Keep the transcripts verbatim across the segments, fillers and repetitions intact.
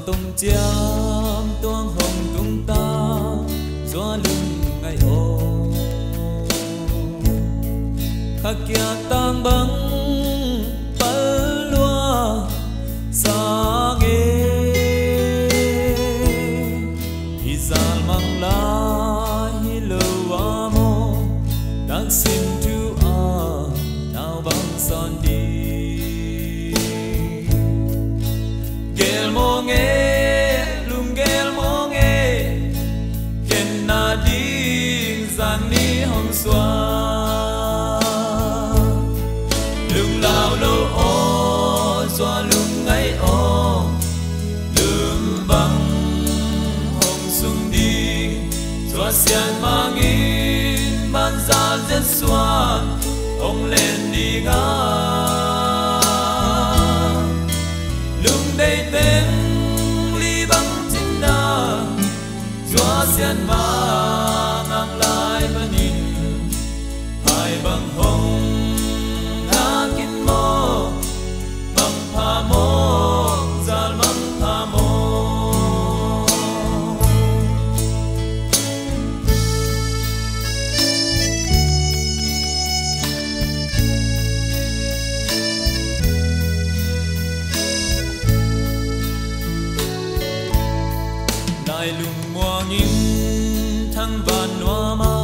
Tong ciam tuang hong tung ta, zua lungngaih aw. Kha kiak tang bang pal lua sang e. Hi zal mang lai hi lo a maw, taksim thu a nau bang sawn ding. Gel maw nge, lunggel maw nge, ken na ding zan ni hong suak. Lunglau lo aw, zua lungngaih aw, lum bang hong sung ding, zua sian mangin banzal zet suan hong len ding a. Lungdei teng li bang cin na, zua sian mang ang lai panin, hai bang hong ngak in maw, mang pha maw, zal mang pha maw. Lai lungmuang in thangvan nuam a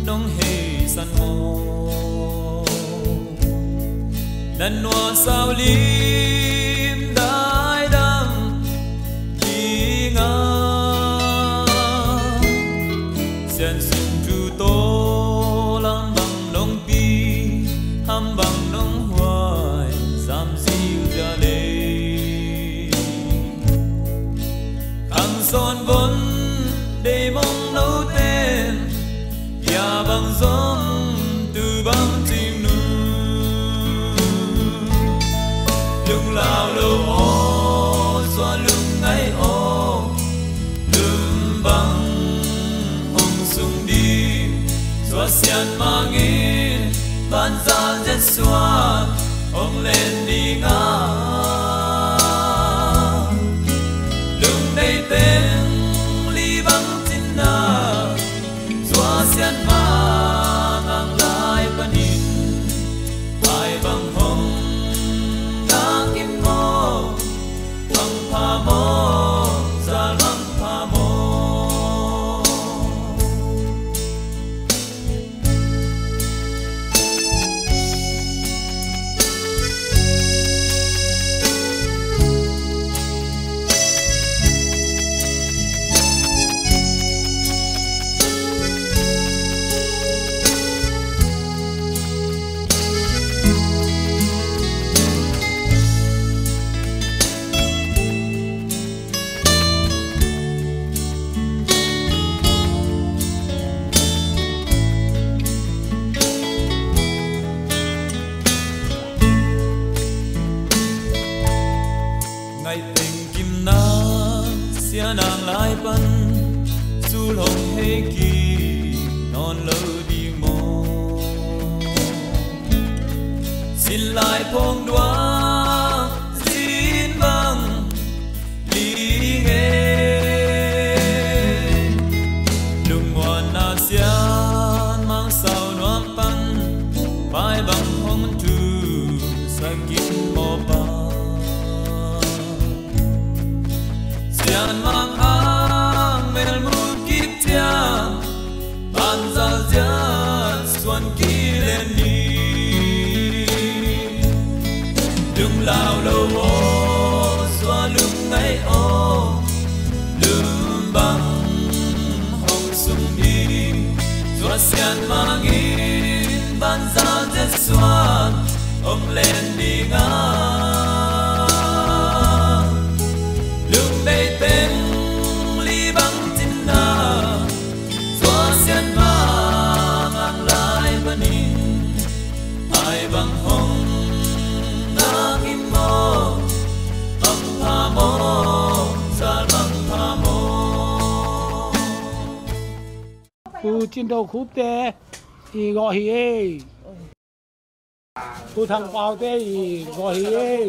nong heisan maw? Na nuasau lim daidam ding a, sian sung thu tawh lam bang nong pi, ham bang nong huai, zam ziu dia lei. Khang sawn von dei mong lo ten, bia bang zong tu bang cing nu. Lunglau lo aw, zua lungngaih aw, lum bang hong sung ding, zua sian mangin banzal zet suan hong len ding a. Lungdei teng li bang cin na, zua sian mang ang lai panin, hai bang hong ngak in maw, mang pha maw, zal mang pha maw. Ngaih teng kimna, sian ang lai pan, sul hong hei kik nawn lo ding maw? Sin lai phawng duang zin bang ding e. Lungmuanna sian mang sau nuam pan, pai bang hong thu sa kik mawk a. Sian mang ang mel mu kik ciang, banzal ziat suan kik len ni. Lunglau lo aw, zua lungngaih aw, lum bang hong sung ding, zua sian mangin banzal zet suan hong len ding a. Lungdei teng li bang cin na, zua sian mang ang lai panin, ai bang hong ngak in maw, mang pha maw, zal mang pha maw. Pu Cin Do Khup te i gawh hi ei. Pu Thang Pau te i gawh hi ei.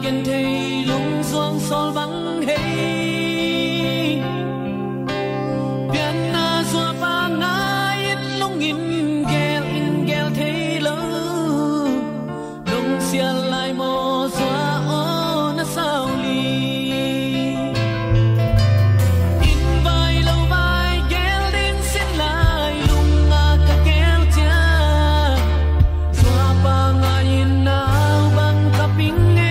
Thei lungzuang sawl bang hei, pianna zuapa ngai-in lungin gel in gel thei lo. Lungsial lai maw zua aw na sau li. Inn vai lo vai gel ding sin lai lung a ka gel ciang, zuapa ngai-in nau bang ka ping e.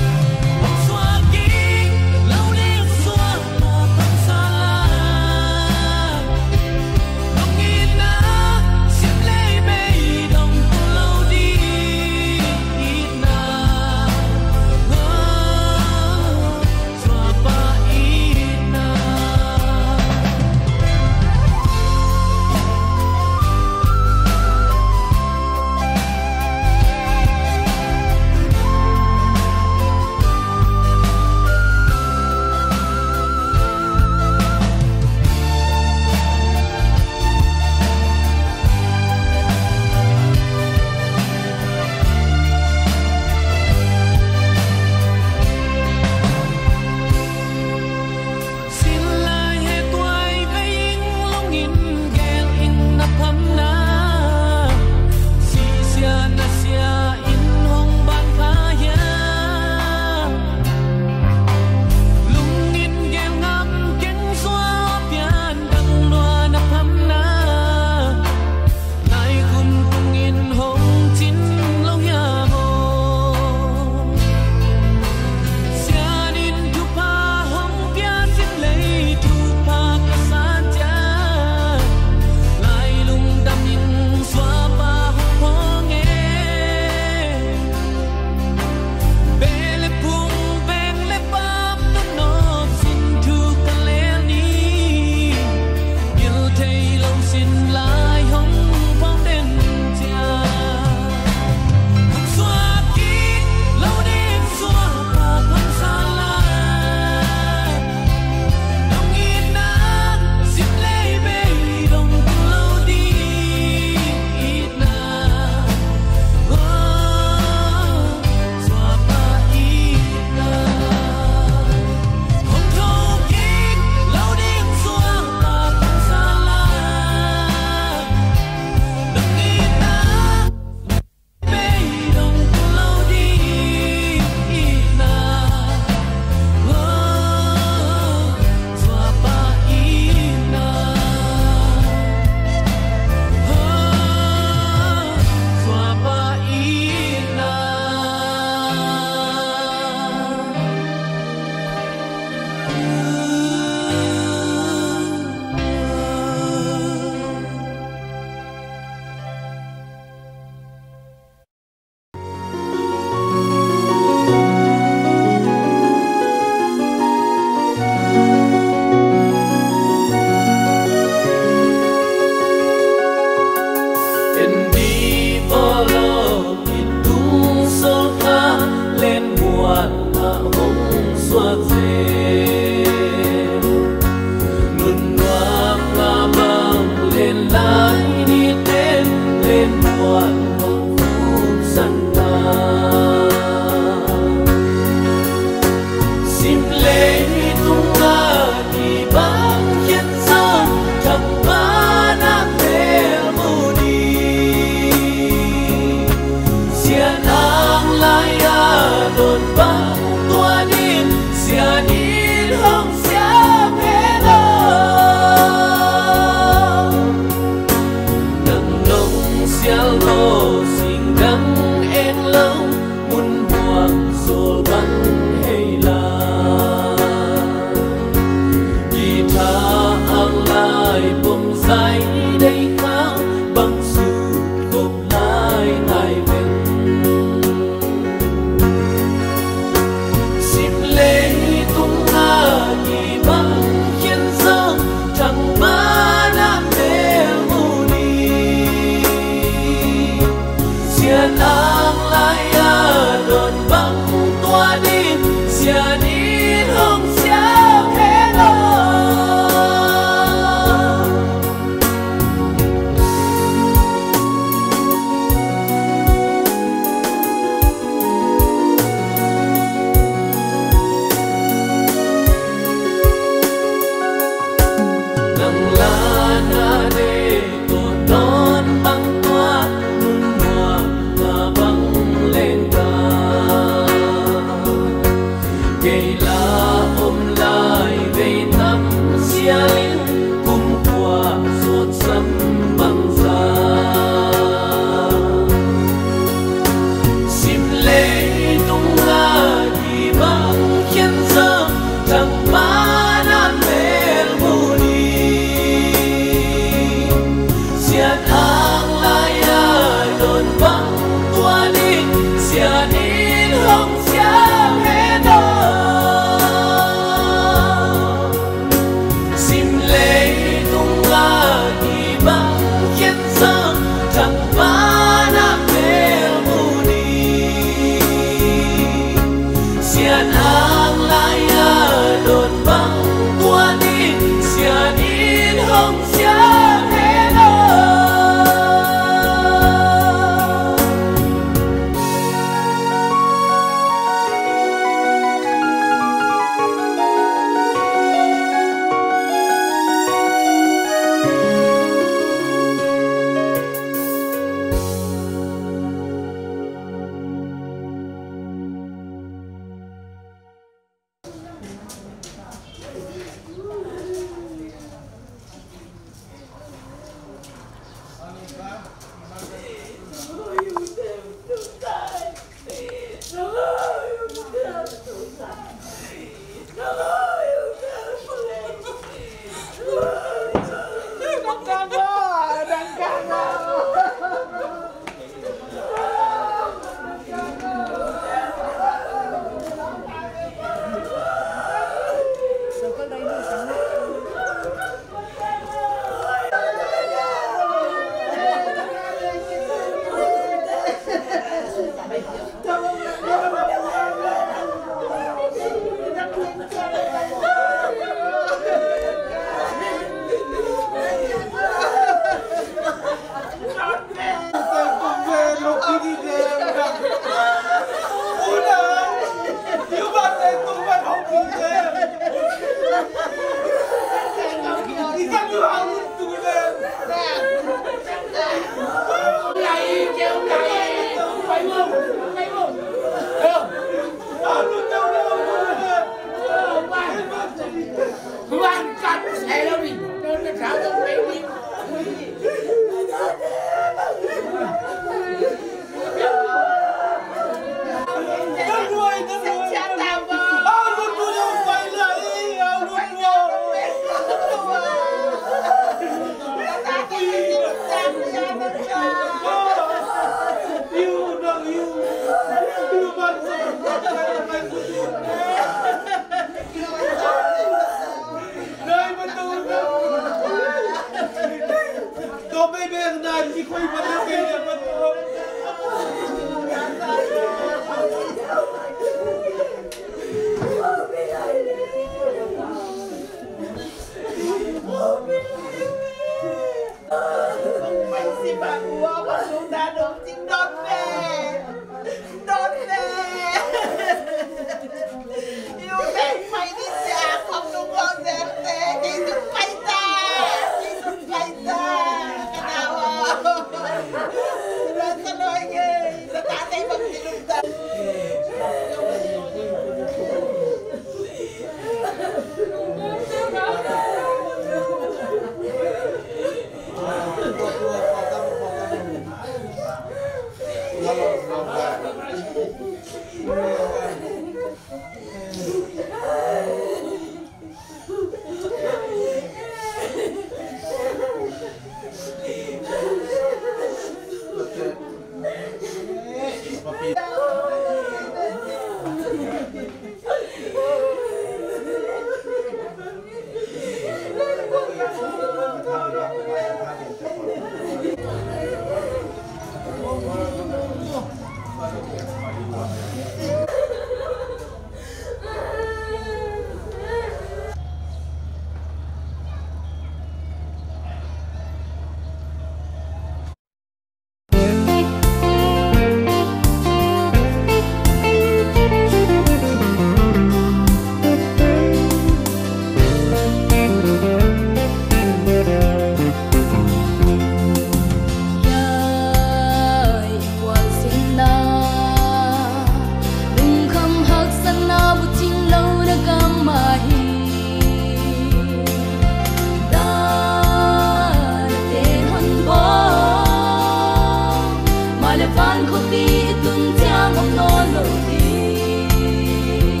Van khuapi i tun ciang om nawn lo ding.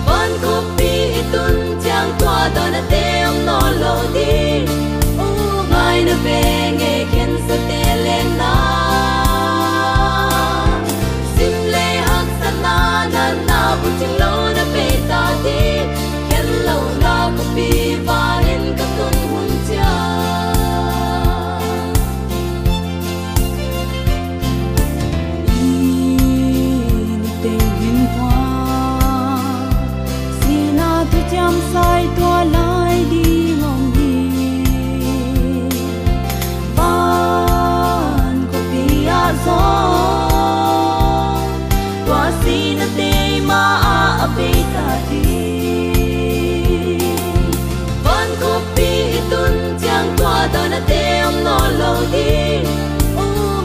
Van khuapi i tun ciang tua dawnate om nawn lo ding. Ngaina ve nge khensate lengna. Sim le haksatna natna bucing lo na pei ta ding. Khen lo na khuapi vanin ka tun hun ciang. Inn teng hin hua, sihna thuciam sai tua lai ding om hi. Van khuapi ah zong tua sihnate ma ah a pei ta ding. Van khuapi i tun ciang tua dawnate om nawn lo ding.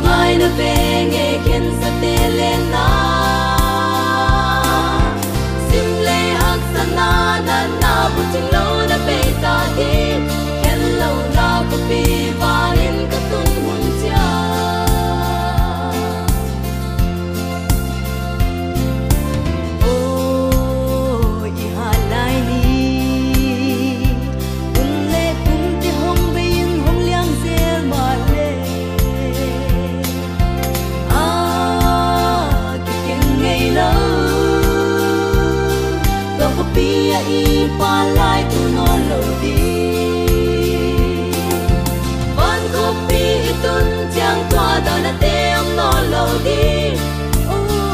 Ngaina ve nge khensate lengna. Sim le haksatna natna bucing lo na pei ta ding. Khen lo na khuapi vanin ka tun hun ciang. Aw, i hat lai ni. Hun le kumte hong bei in hong liang zel mah le. A kikhen ngei lo. Tua khuapi ah i pan lai tu nawn lo ding. Van khuapi i tun ciang tua dawnate om nawn lo ding.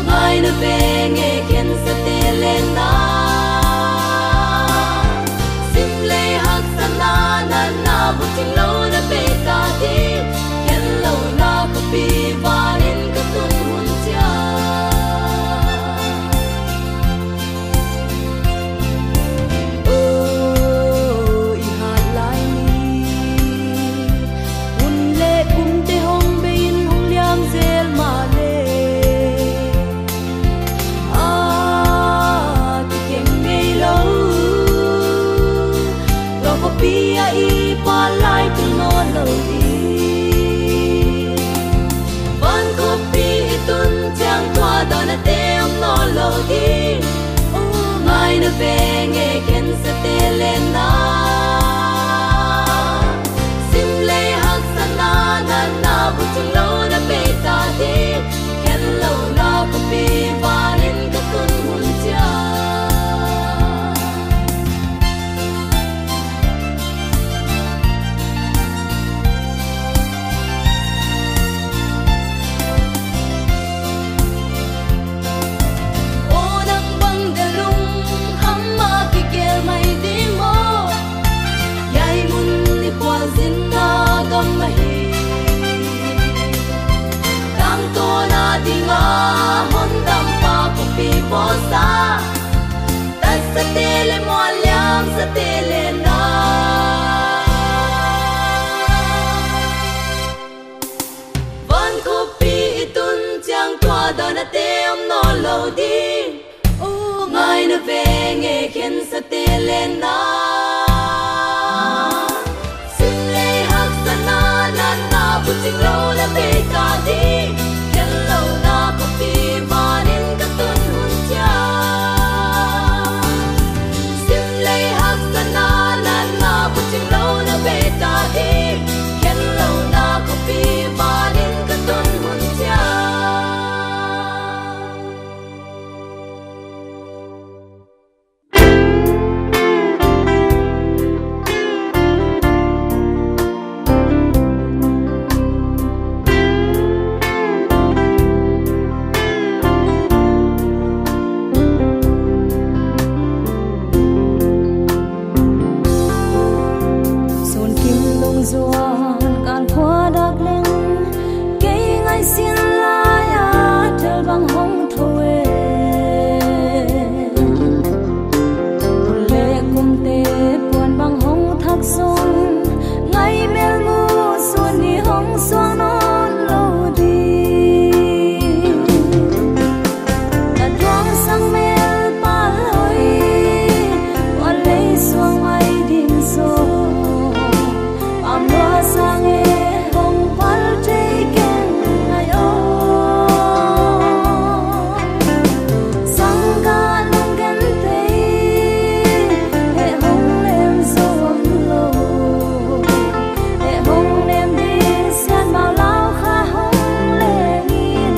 Ngaina ve nge khensate lengna. Sim le haksatna natna bucing lo na pei ta ding. Khen lo na khuapi vanin ka tun hun ciang. Aw, i hat lai ni. Hun le kumte hong bei in hong liang zel mah le. A kikhen ngei lo. Tua khuapi ah i pan lai tu Na veng e khensate lengna, simlei haksatna, natna, bucing lo na peita ding, khen lo na khuapi vanin ka tun hun ciang. Simlei haksatna, natna, bucing lo na peita ding, khen lo na khuapi vanin ka tun hun ciang. Sun kim dong zuan kan khua dak leng, kei ngaihsin lai-a tel bang hong tho e. Tul le kumte puan bang hong thak zong, ngai melmu sun ni hong suang nawn lo ding. Na tuang sang mel pal hoi, ua lei suang mai ding so. Pam lua sang e hong pal thei keng ngai o. Sang ka lungken thei, he hong lem zo om lo. He hong lem ding sian mau lau kha hong leng in.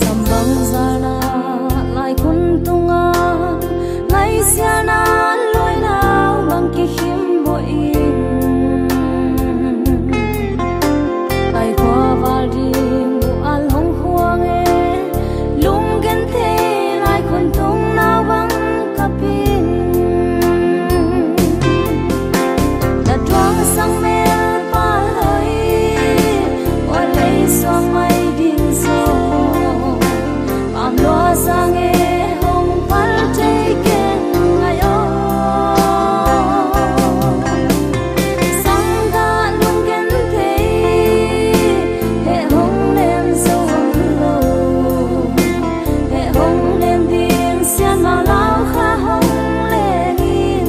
Sambang zana lai khun tunga, lai siana loi lau bang kikhim bo in. Ai khua val ding bu al hong khuang e, lungken thei lai khun tung nau bang ka pin. Na tuang sang mel pal hoi, ua lei suang mai ding so. Pam lua sang e hong pal thei keng ngai o. Sang ka lungken thei, he hong lem zo om lo. He hong lem ding sian mau lau kha hong leng in.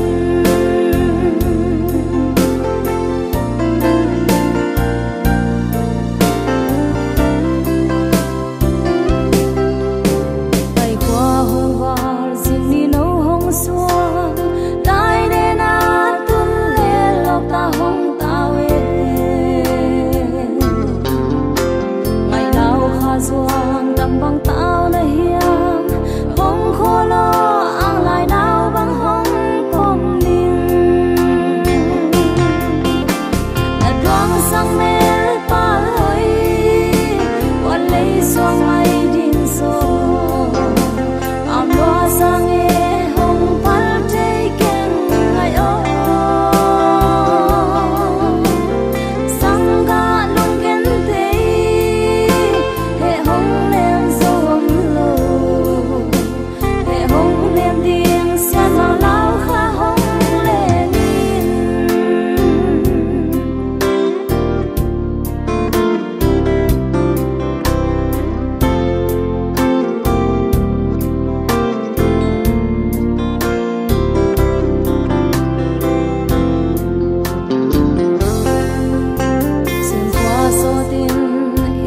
Ai khua hong val zing ni no hong suang, lai ne na tun le lok ta hong tau e. Ngai lau kha zuang dam bang tau na hiam, hong kholo ang lai nau bang hong pom ding. Na tuang sang mel pal hoi, ua lei suang mai ding so. Pam lua sang e hong pal thei keng ngai o. Sang ka lungken thei, he hong lem zo om lo. He hong lem ding sian mau lau kha hong leng in. Singkua sawtin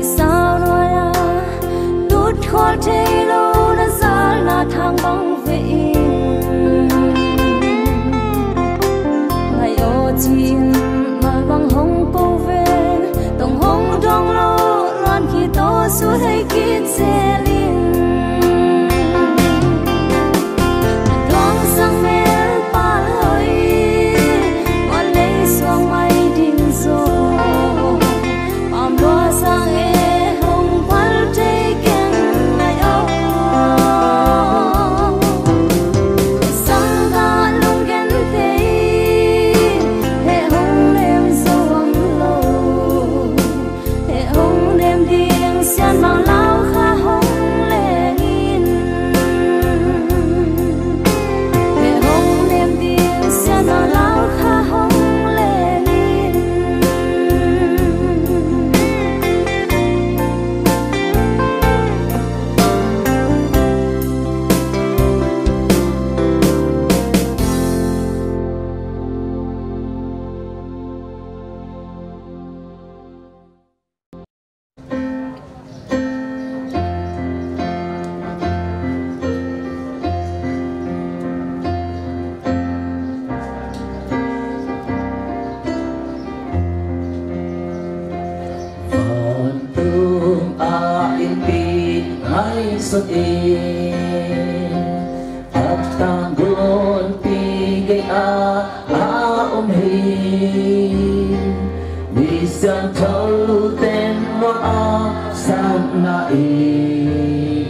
i sau nuai-a, tut khual thei lo na zalna thang bang ve in. Ngai aw ci-in mal bang hong ko ve, tong hong dong lo luan khit aw, su hei khit zel in. Tuang sang mel pal hoi, ua lei suang mai ding zaw. Pam lua sang e hong pal thei keng ngai aw. Sang ka lungken thei, he hong lem zo om lo. He hong lem ding sian mang lau kha ho Ngaihsun in a tanggunpi gei-a a om hi. Mi siangtho ten muang a sapna in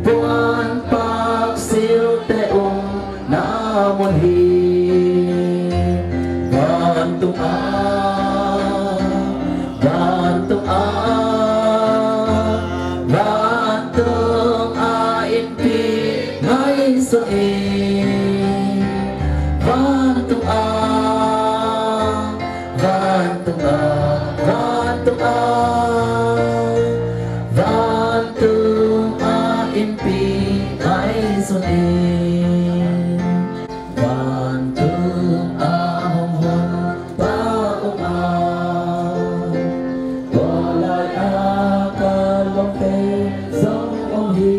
puanpak silte umna mun hi. Vantung a, vantung a, vantung a innpi ngaihsun in. Vantung a, vantung a, vantung a, vantung a innpi ngaihsun in. Vantung a hong hun pa ung a, tua lai a ka lawmte zong om hi.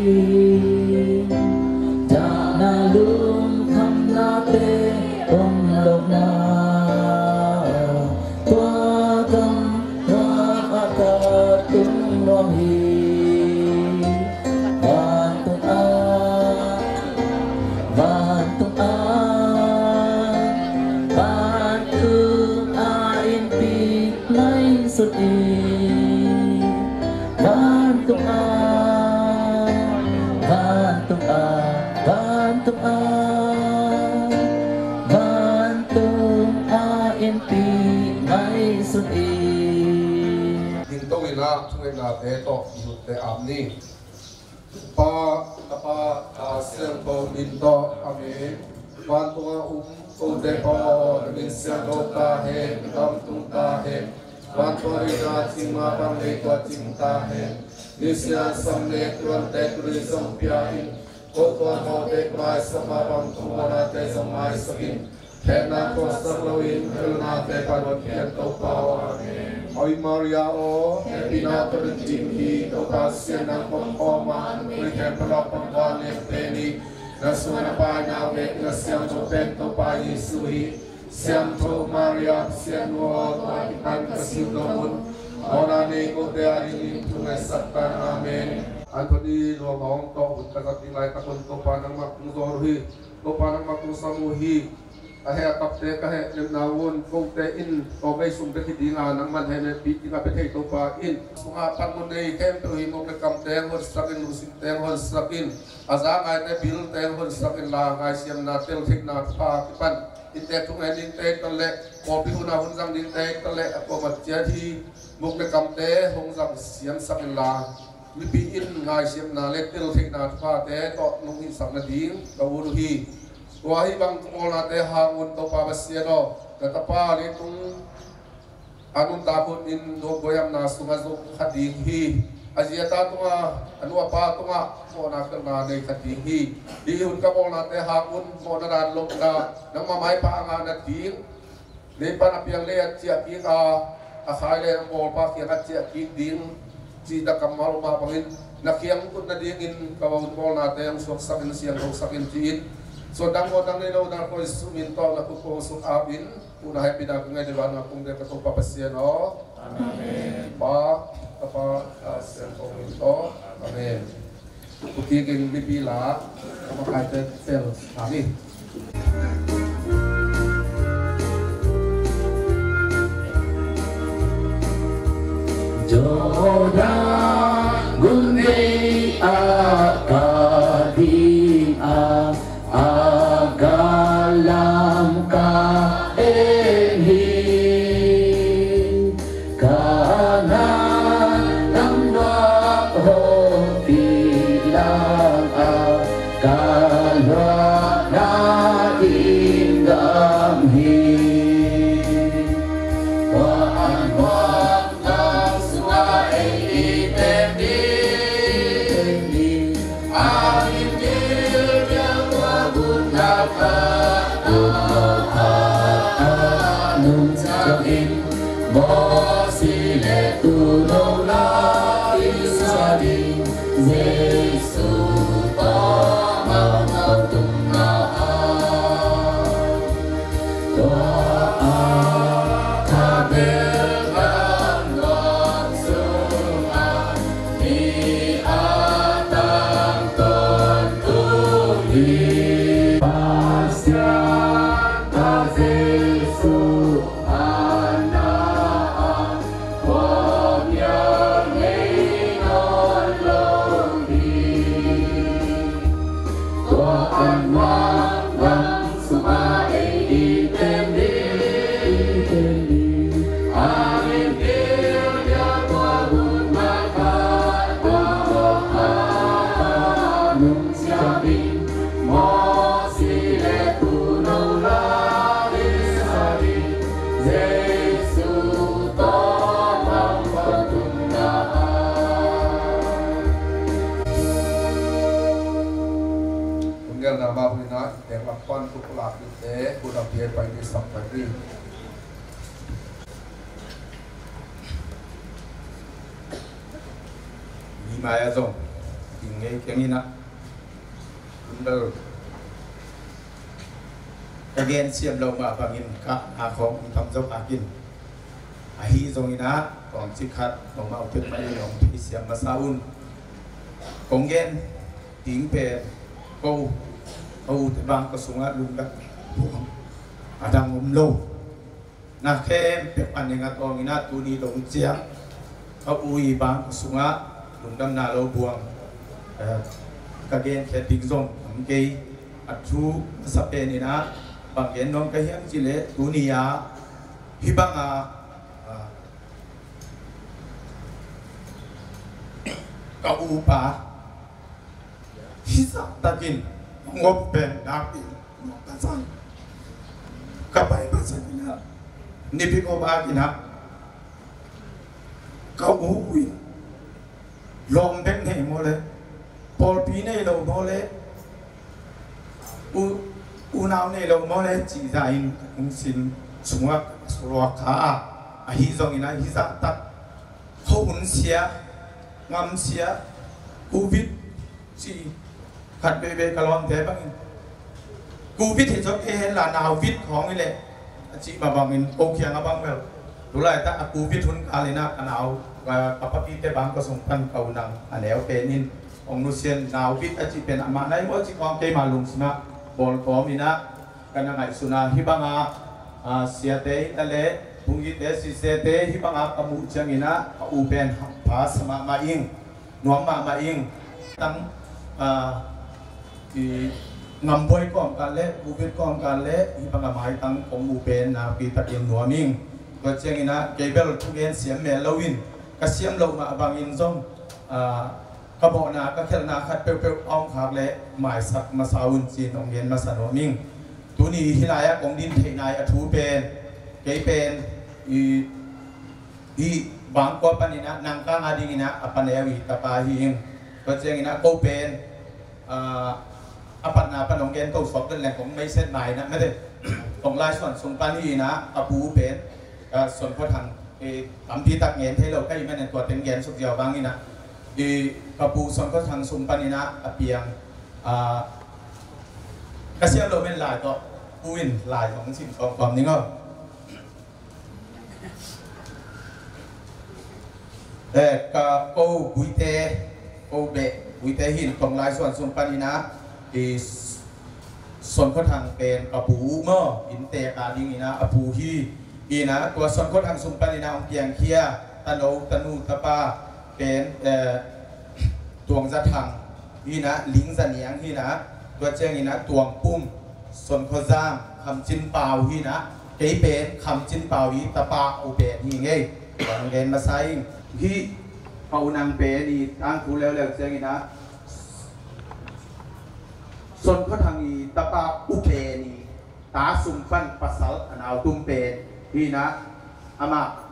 Dahna lungkhamnate om lohna, tua gam tua a ka tung nuam hi. Vantung a, vantung a, vantung a innpi ngaihsun in. Vantung a, vantung a, vantung a, vantung a innpi ngaihsun in. Gingto in ah thungetnate tawh i hutte ap ni. Pa, Tapa, Kha Siangtho min tawh. Amen. Vantung a um kote Pa aw, na min siangtho ta hen, na gam tung ta hen. Vantung a dingin a cing mah bang leitung ah cing ta hen. Nisiah sam le tuante tuni zong pia in. Ko tuan mawhte ka maisak mah bang ka mawhnate zong maisak in. Khenna khuasak loin ka lunate pan hong pian Topa aw. Amen. Ave Maria aw, hehpihna tawh na kim hi, Topa Pasian nang kong khawm a, numei khempeuh lampang vanglian pen hi. Na sungah na paina uh bek na siangtho pen Topa Jesu hi. Siangtho Maria Pasian nu aw, tua i pan ka siuh dong un. Mawhna nei kote adingin thungetsak tan. Amen. Anthony Luang Hawng tawh hun ka zat ding laitak un Topa nangmah kong zawn uh hi. Topa nangmah kong sam uh hi. A heh a kapte ka heh lemna un, kote in tawmvei sung bek hi dinga nangman hehpih dinga pia thei Topa in. Sungah panmun nei khempeuh hi, muk le kamte hong honsak in, lungsimte hong honsak in. A za ngaite bilte hong honsak inla, ngaisiamna teltheihna thupha kipan innte thungen dingte tawh le pawlpi hun a hun zang dingte tawh le a kuamah ciat hi, muk le kamte hong zang siamsak inla, mipi in ngaisiamna le teltheihna thuphate tawh nong hihsak nading ka ut uh hi. Tua hih bang bawlnate hang un Topa Pasian aw, na tapa leitung a nuntak hun in nuam buaihamna sungah zong kha ding hi. A zi a ta tungah, a nu a pa tungah mawhna khelhna nei kha ding hi. Hih hun ka bawlnate hang un mawhna dan lopna nangmah maipha a ngah nading, lei pan a piang lei a ciah kik a, a khai le a bawlpa kiang a ciah kik ding cih na kammal mah bangin na kiang tut nadingin ka hun bawlnate hong suaksak in, siangthosak in ci-in, suandang mawhdang nei lo na Khrih Jesu min tawh na khut kong suk ap in, huhna hehpihna ka ngen ding vantung a kong dek ka Topa Pasian aw. Amen. Pa, Tapa, Kha Siangtho min tawh. Amen. Tua ciangin mipi la, ka makaite tel ta ni. Jordan gun gei ah ka ding a, a gal lam ka en hi. Kanaan lam nuak hopih lam ah ka luahna inn gam hi. Tua a nuam lam sungah ei i teng ding, a inn gil bia tua gunna kha, a nung ciangin Mawsi le Tuuno la i sa ding, Jesu tawh Mangkang tumna ah. Tua a kha bel gam nuam sungah mi a Pasian ka Jesuh a na a, tua mial nei nawn lo hi. Tua an mah lam sungah ei i pen ding, i pen ding. A lim ding dia tua hun mah khat tua mawh khat nung siam in. Mawsi le tuuno la i sa in, Jesuh tawh bang pathumna a. Hun gelna mah hun in ah, teng lam pan tuk lak dingte, hun a piai pai ding sam pai ding. Mi mai-ah zong ding ngei keng in ah, hun bel ka gen siam loh mah bangin ka na khawng um tam zo kak in. Ahi zongin ah, kawmcik khat, nongmah uh pek mah in hong theisiam masa un. Kong gen ding pen, ko, ko u te bang ka sungah lungdam a dang om lo. Na khempeuh a neng a tawng in ah tuni dong ciang ka u i bang ka sungah lungdamna lo buang, eh, ka genkhiat ding zong om kei. A thu masa pen in ah bang gen nuam ka hiam cih leh tuni a hih bang a, ah, ka upa hih zah takin hong om pen nakpi ka pai masak in ah, nipi ko bak in ah ka u in lawm bek nei maw le, pawlpi nei lo maw le, u, unau nei lo maw le, cih zah in ka lungsim sungah ka suak kha a, ahi zongin ah hih zah tak khuahun sia, ngam sia, covid cih khat veivei ka lawmte bangin, covid hi zong kei hen la, nau vit khawng hi leh a cih mah bangin ko kiang a bang bel. Tulaitak a covid hun kal in ah ka nau, ka, ka papite bang ka sung pan ka u Nang a neu pen in hong nusian, nau vit a cih pen amah nai maw cih khawng keima lungsim ah bawl kawm in ah, ka na ngaihsun a hih bang a, a, siate hi ta leh, phungite, sisete hih bang a ka muh ciangin ah ka u pen hampha sa mahmah ing, nuam mahmah ing. Tang, a, i, ngambuai kawmkal le, covid kawmkal le hih bang a maitang kong mu pen nakpi takin nuam ing. Tua ciangin ah kei bel thugen siam mel lo in, ka siam loh mah bangin zong, a, ka bawhna, ka khelhna khat peuhpeuh a om khak leh maisak masa un ci-in hong gen masa nuam ing. Tuni hih lai-ah kong din theih nai a thu pen, kei pen i, hih Bangkua panin ah Nangkang a dingin ah a paneu i tapa hi ing. Tua ciangin ah ko pen, ah, a patna pan hong gen to suak den leng kong meiset nai in ah, mete, kong laisuan sung pan hi in ah, a pu pen, ah, Suan Khua Thang, eh, tampi tak ngen thei lo ka hih manin tua teng gen suk ziau vang in ah, eh, ka pu Suan Khua Thang sung pan in ah a piang, ah, ka siam lo men lai tawh, pu in lai tawh hong sim kawmkawm ning aw. Eh, ka ko Guite, ko beh Guite hi in, kong laisuan sung pan in ah, i, Suan Khua Thang pen ka pu uh maw, inntek a dingin ah a pu hi. Hi in ah tua Suan Khua Thang sung pan in ah hong piangkhia tano, tanu, tapa pen, eh, Tuang Za Thang hi in ah, Ling Za Niang hi in ah, tua ciangin ah Tuang Pum, Suan Khua Zang, Kham Cin Pau hi in ah, kei pen Kham Cin Pau i tapa u pen hi ngei. Tua hong gen masa ing. Hih ka u Nang pen i tangthu leuleu ciangin ah Suan Khua Thang i tapa u pen i ta sung pan pasal a nautum pen hi in ah, amah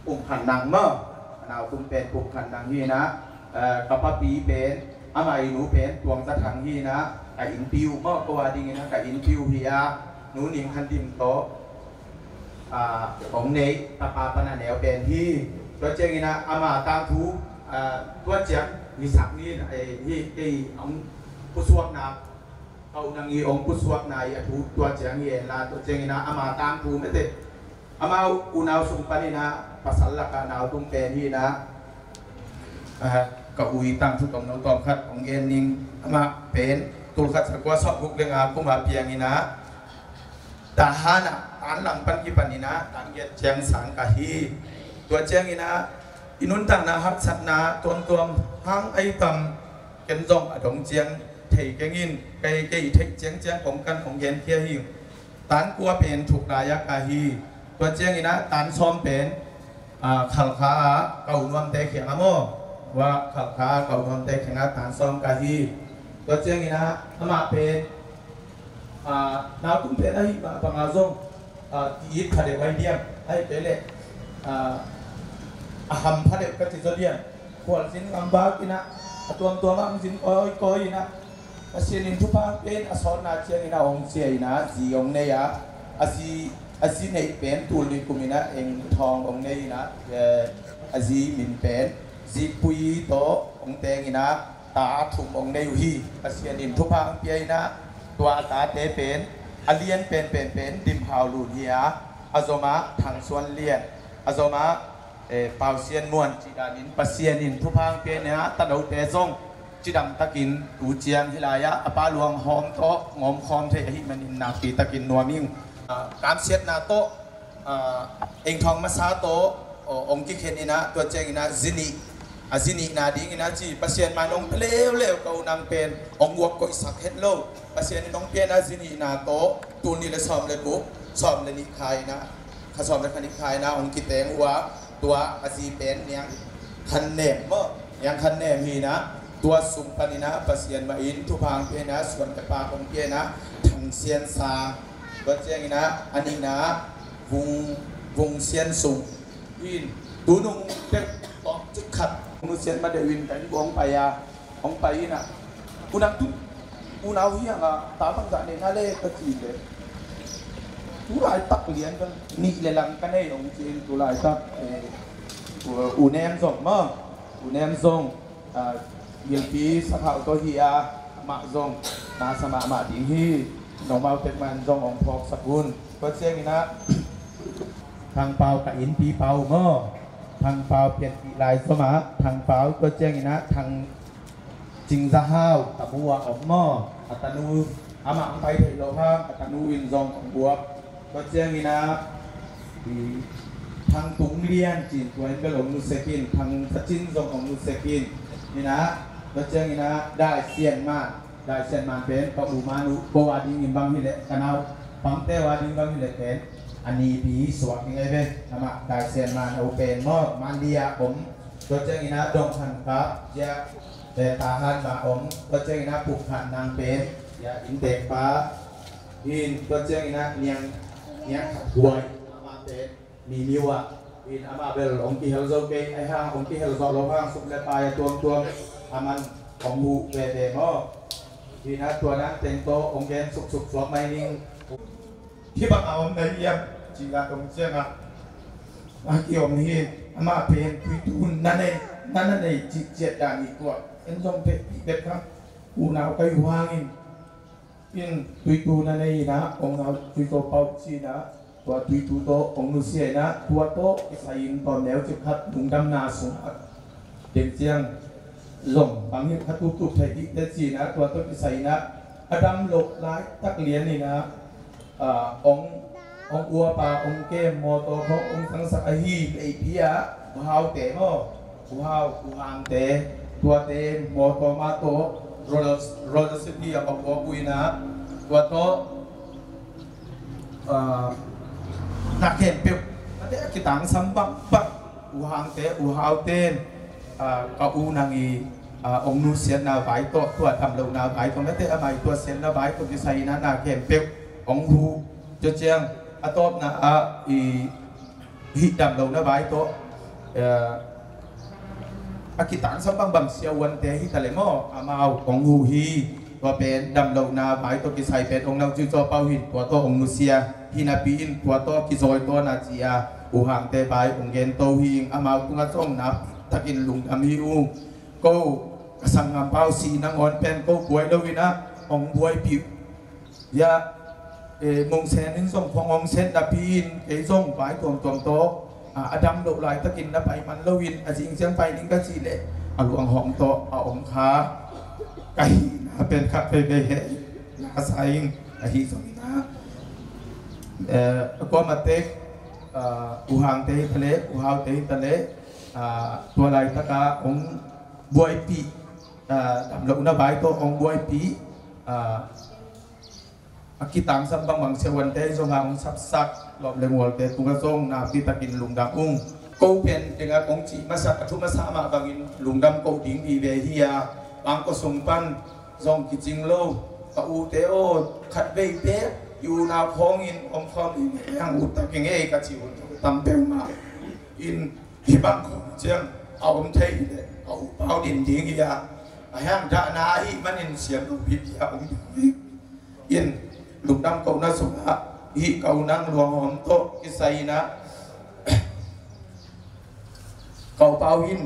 Pum Khan Nang maw, a nautum pen Pum Khan Nang hi in ah, eh, ka papi pen, amah i nu pen Tuang Za Thang hi in ah, ka innpi uh maw, ko a dingin ah ka innpi uh hi a, Nu Ning Khan Dim tawh, ah, hong nei tapa pan a neu pen hi. Tua ciangin ah ama tangthu, ah, tua ciang hi sak ni, eh, hi kei hong pusuakna, ka u Nang i hong pusuakna i a thu tua ciang hi en la, tua ciangin ah ama tangthu mete. Amau unau sung panin ah pasal lakah nautum pen hi in ah, ah, ka u i tangthu tawmno tawm khat hong en ning. Amah pen Tulkhat zakua sawmguk le nga kum a piang in ah, Tahan ah tan lang pan kipan in ah tan giat ciang sang ka hi. Tua ciangin ah i nuntakna haksatna tuamtuam hang ahi tam, ken zong a dong ciang thei keng in, kei kei theih ciangciang kong kan kong genkhia hi. Tan kua pen thuk lai-a ka hi. Tua ciangin ah tan sawm pen, ah, Khalkha ah ka u Nuamte kiangah maw, tua Khalkha ah ka u Nuamte kiangah tan sawm ka hi. Tua ciangin ah amah pen, ah, nautung pen ahi mah bangah zong, ah, ti it pha deuh ahi diam, ahi kei leh, ah, a ham pha deuh ka ci zaw diam. Khualzin ngam bak in ah, a tuamtuam ah hong zin kawikawi in ah, Pasian in thupha hong pia in, a sawtna ciangin ah hong sia in ah zi hong nei a, a zi, a zi neih pen tul nih kum in ah Eng Thawng hong nei in ah, eh, a zi min pen Zi Pui tawh hong teng in ah ta thum hong nei uh hi. Pasian in thupha hong pia in ah tua a tate pen a lian penpen pen Dim Hau Lun hi a, a zom ah Thang Suan Lian, a zom ah, eh, Pau Sian Muan cih danin Pasian in thupha hong pia in ah tanote zong cidam takin tu ciang hih lai-ah a pa luang hawm tawh ngawm khawm thei ahih manin nakpi takin nuam ing. Ah, kamsiatna tawh, ah, Eng Thawng masa tawh, oh, hong kikhen in ah, tua ciangin ah zi nih, a zi nihna dingin ah ci, Pasian man hong pia leuleu, ka u nang pen hong uap koihsak het lo. Pasian in hong pia in ah zi nihna tawh tul nih le sawm le guk, sawm le nih kha in ah, kha sawm le kha nih kha in ah hong kiteng uh a, tua a zi pen Niang Khan Nem maw, Niang Khan Nem hi in ah, tua sung panin ah Pasian mah in thupha hong pia in ah suan ka pa hong pia in ah Thang Sian Sang, tua ciangin ah a nihna ah Vung, Vung Sian Sung in, tu nung tek tawh cik khat Nu Sian ma deuh in ka inn kong pai a, hong pai in ah, u nang tu, unau hiang a ta bangzah nei na le ka ci le, tu laitak lian bel nih le lang ka nei hong ci in, tu laitak, eh, u, u Nem zong maw, u Nem zong, ah, gilpi sakhau tawh hi a, amah zong na sa mahmah ding hi. Nongmau tek man zong hong phawksak un. Tua ciangin ah Thang Pau ka innpi pau maw, Thang Pau pianpih lai zom ah Thang Pau, tua ciangin ah Thang Cing Za Hau, Tamu ah om maw, a tanu, amah hong pai theih loh hang a tanu in zong hong uap. Tua ciangin ah, i, Thang Tung Lian cin tua in bel hong nusia khin, Thang Za Cin zong hong nusia khin. In ah, tua ciangin ah Dai Sian Man, Dai Sian Man pen ka u Man Uh ko a dingin bang hi leh, ka nau Pangte uh a ding bang hi leh pen a nipi suak hi ngai ve. Amah Dai Sian Man a u pen maw, Mandia om. Tua ciangin ah Dong Khan Kap, Jia, eh, Tahan mah om. Tua ciangin ah Puk Khan Nang pen, ya, inntekpa hi in. Tua ciangin ah Niang, Niang Khat Huai, amah pen Mimiu ah hi in, amah bel hong kihel zo kei, ahi hang hong kihel zawh loh hang sum le pai a tuamtuam a man hong huh veve maw. Hi in ah tua dan teng tawh hong gen suksuk suak mai ning. Hih bang a om na hiam cih la tong ciangah a kiom hi. Amah pen tuitu na nei, na na nei cih ciat dan hi tua. En zong pehpih bek kha, unau ka hi uh hangin, in tuitu na nei in ah hong nau tuitu pau ci in ah, tua tuitu tawh hong nusia in ah, tua tawh kisai in tawm neu cik khat lungdamna sung ah teng ciang zong bang hi kha, tuptup thei dih teh ci in ah, tua tawh kisai in ah a dam loh laitak lian in ah, ah, hong, hong uap a, hong kem, mawtaw khawng hong sangsak ahi leipi ah, U Haute maw, U Hau, U Hangte, tuate mawtaw mah tawh Royal, Royal City ah ka uap uh in ah, tua tawh, ah, na khempeuh, na te a kitangsam bangbang, U Hangte, U Haute, ah, ka u nang i, ah, hong nusiatna vai tawh, tua damlohna vai tawh, na te a mai tua siatna vai tawh kisai in ah na khempeuh hong huh. Tua ciang a tawpna ah i hih damlohna vai tawh, eh, a kitangsam bangbang siavuante hi ta leh maw, amau hong huh hi. Tua pen damlohna vai tawh kisai pen hong nau ciu caw pau hi in, tua tawh hong nusia hi napi in, tua tawh kizawi tawn a ci a, U Hangte vai hong gen to hi ing. Amau tungah zong na takin lungdam hi uh. Ko ka sanggam pau si nangawn pen ko buai lo in ah hong buaipih uh. Ya, eh, Mung Sen in zong khong hong set napi in, kei zong vai tuamtuam tawh, ah, a dam loh laitakin na pai man lo in, a zing ciang pai ning ka cih leh a luanghawm tawh a om kha. ka hihna pen khat veivei heh la sa ing. Ahi zongin ah, eh, a kuamah tek, ah, U Hangte hi ta leh, U Haute hi ta leh, ah, tua laitak a hong buaipih, ah, damlohna vai tawh hong buaipih, ah, a kitangsam bangbang siavuante zong a hong sapsak lawm le ngualte tungah zong nakpi takin lungdam ung. Ko pen tengah kong cih masa, a thu masa mah bangin lungdam ko ding vive hi a, bangkua sung pan zong kicing lo. Ka ute aw, khat vei pek i unau khawngin om khawm in, hang ut tak ing ei ka ci un tam peuhmah in, hih bang khawng ciang a om thei hi leh ka upau din ding hi a, a hang dahna ahih manin siam lo hi, tia om ding hi. In lungdam kohna sungah hih ka u Nang Luang Hawm tawh kisai in ah, ka upau hin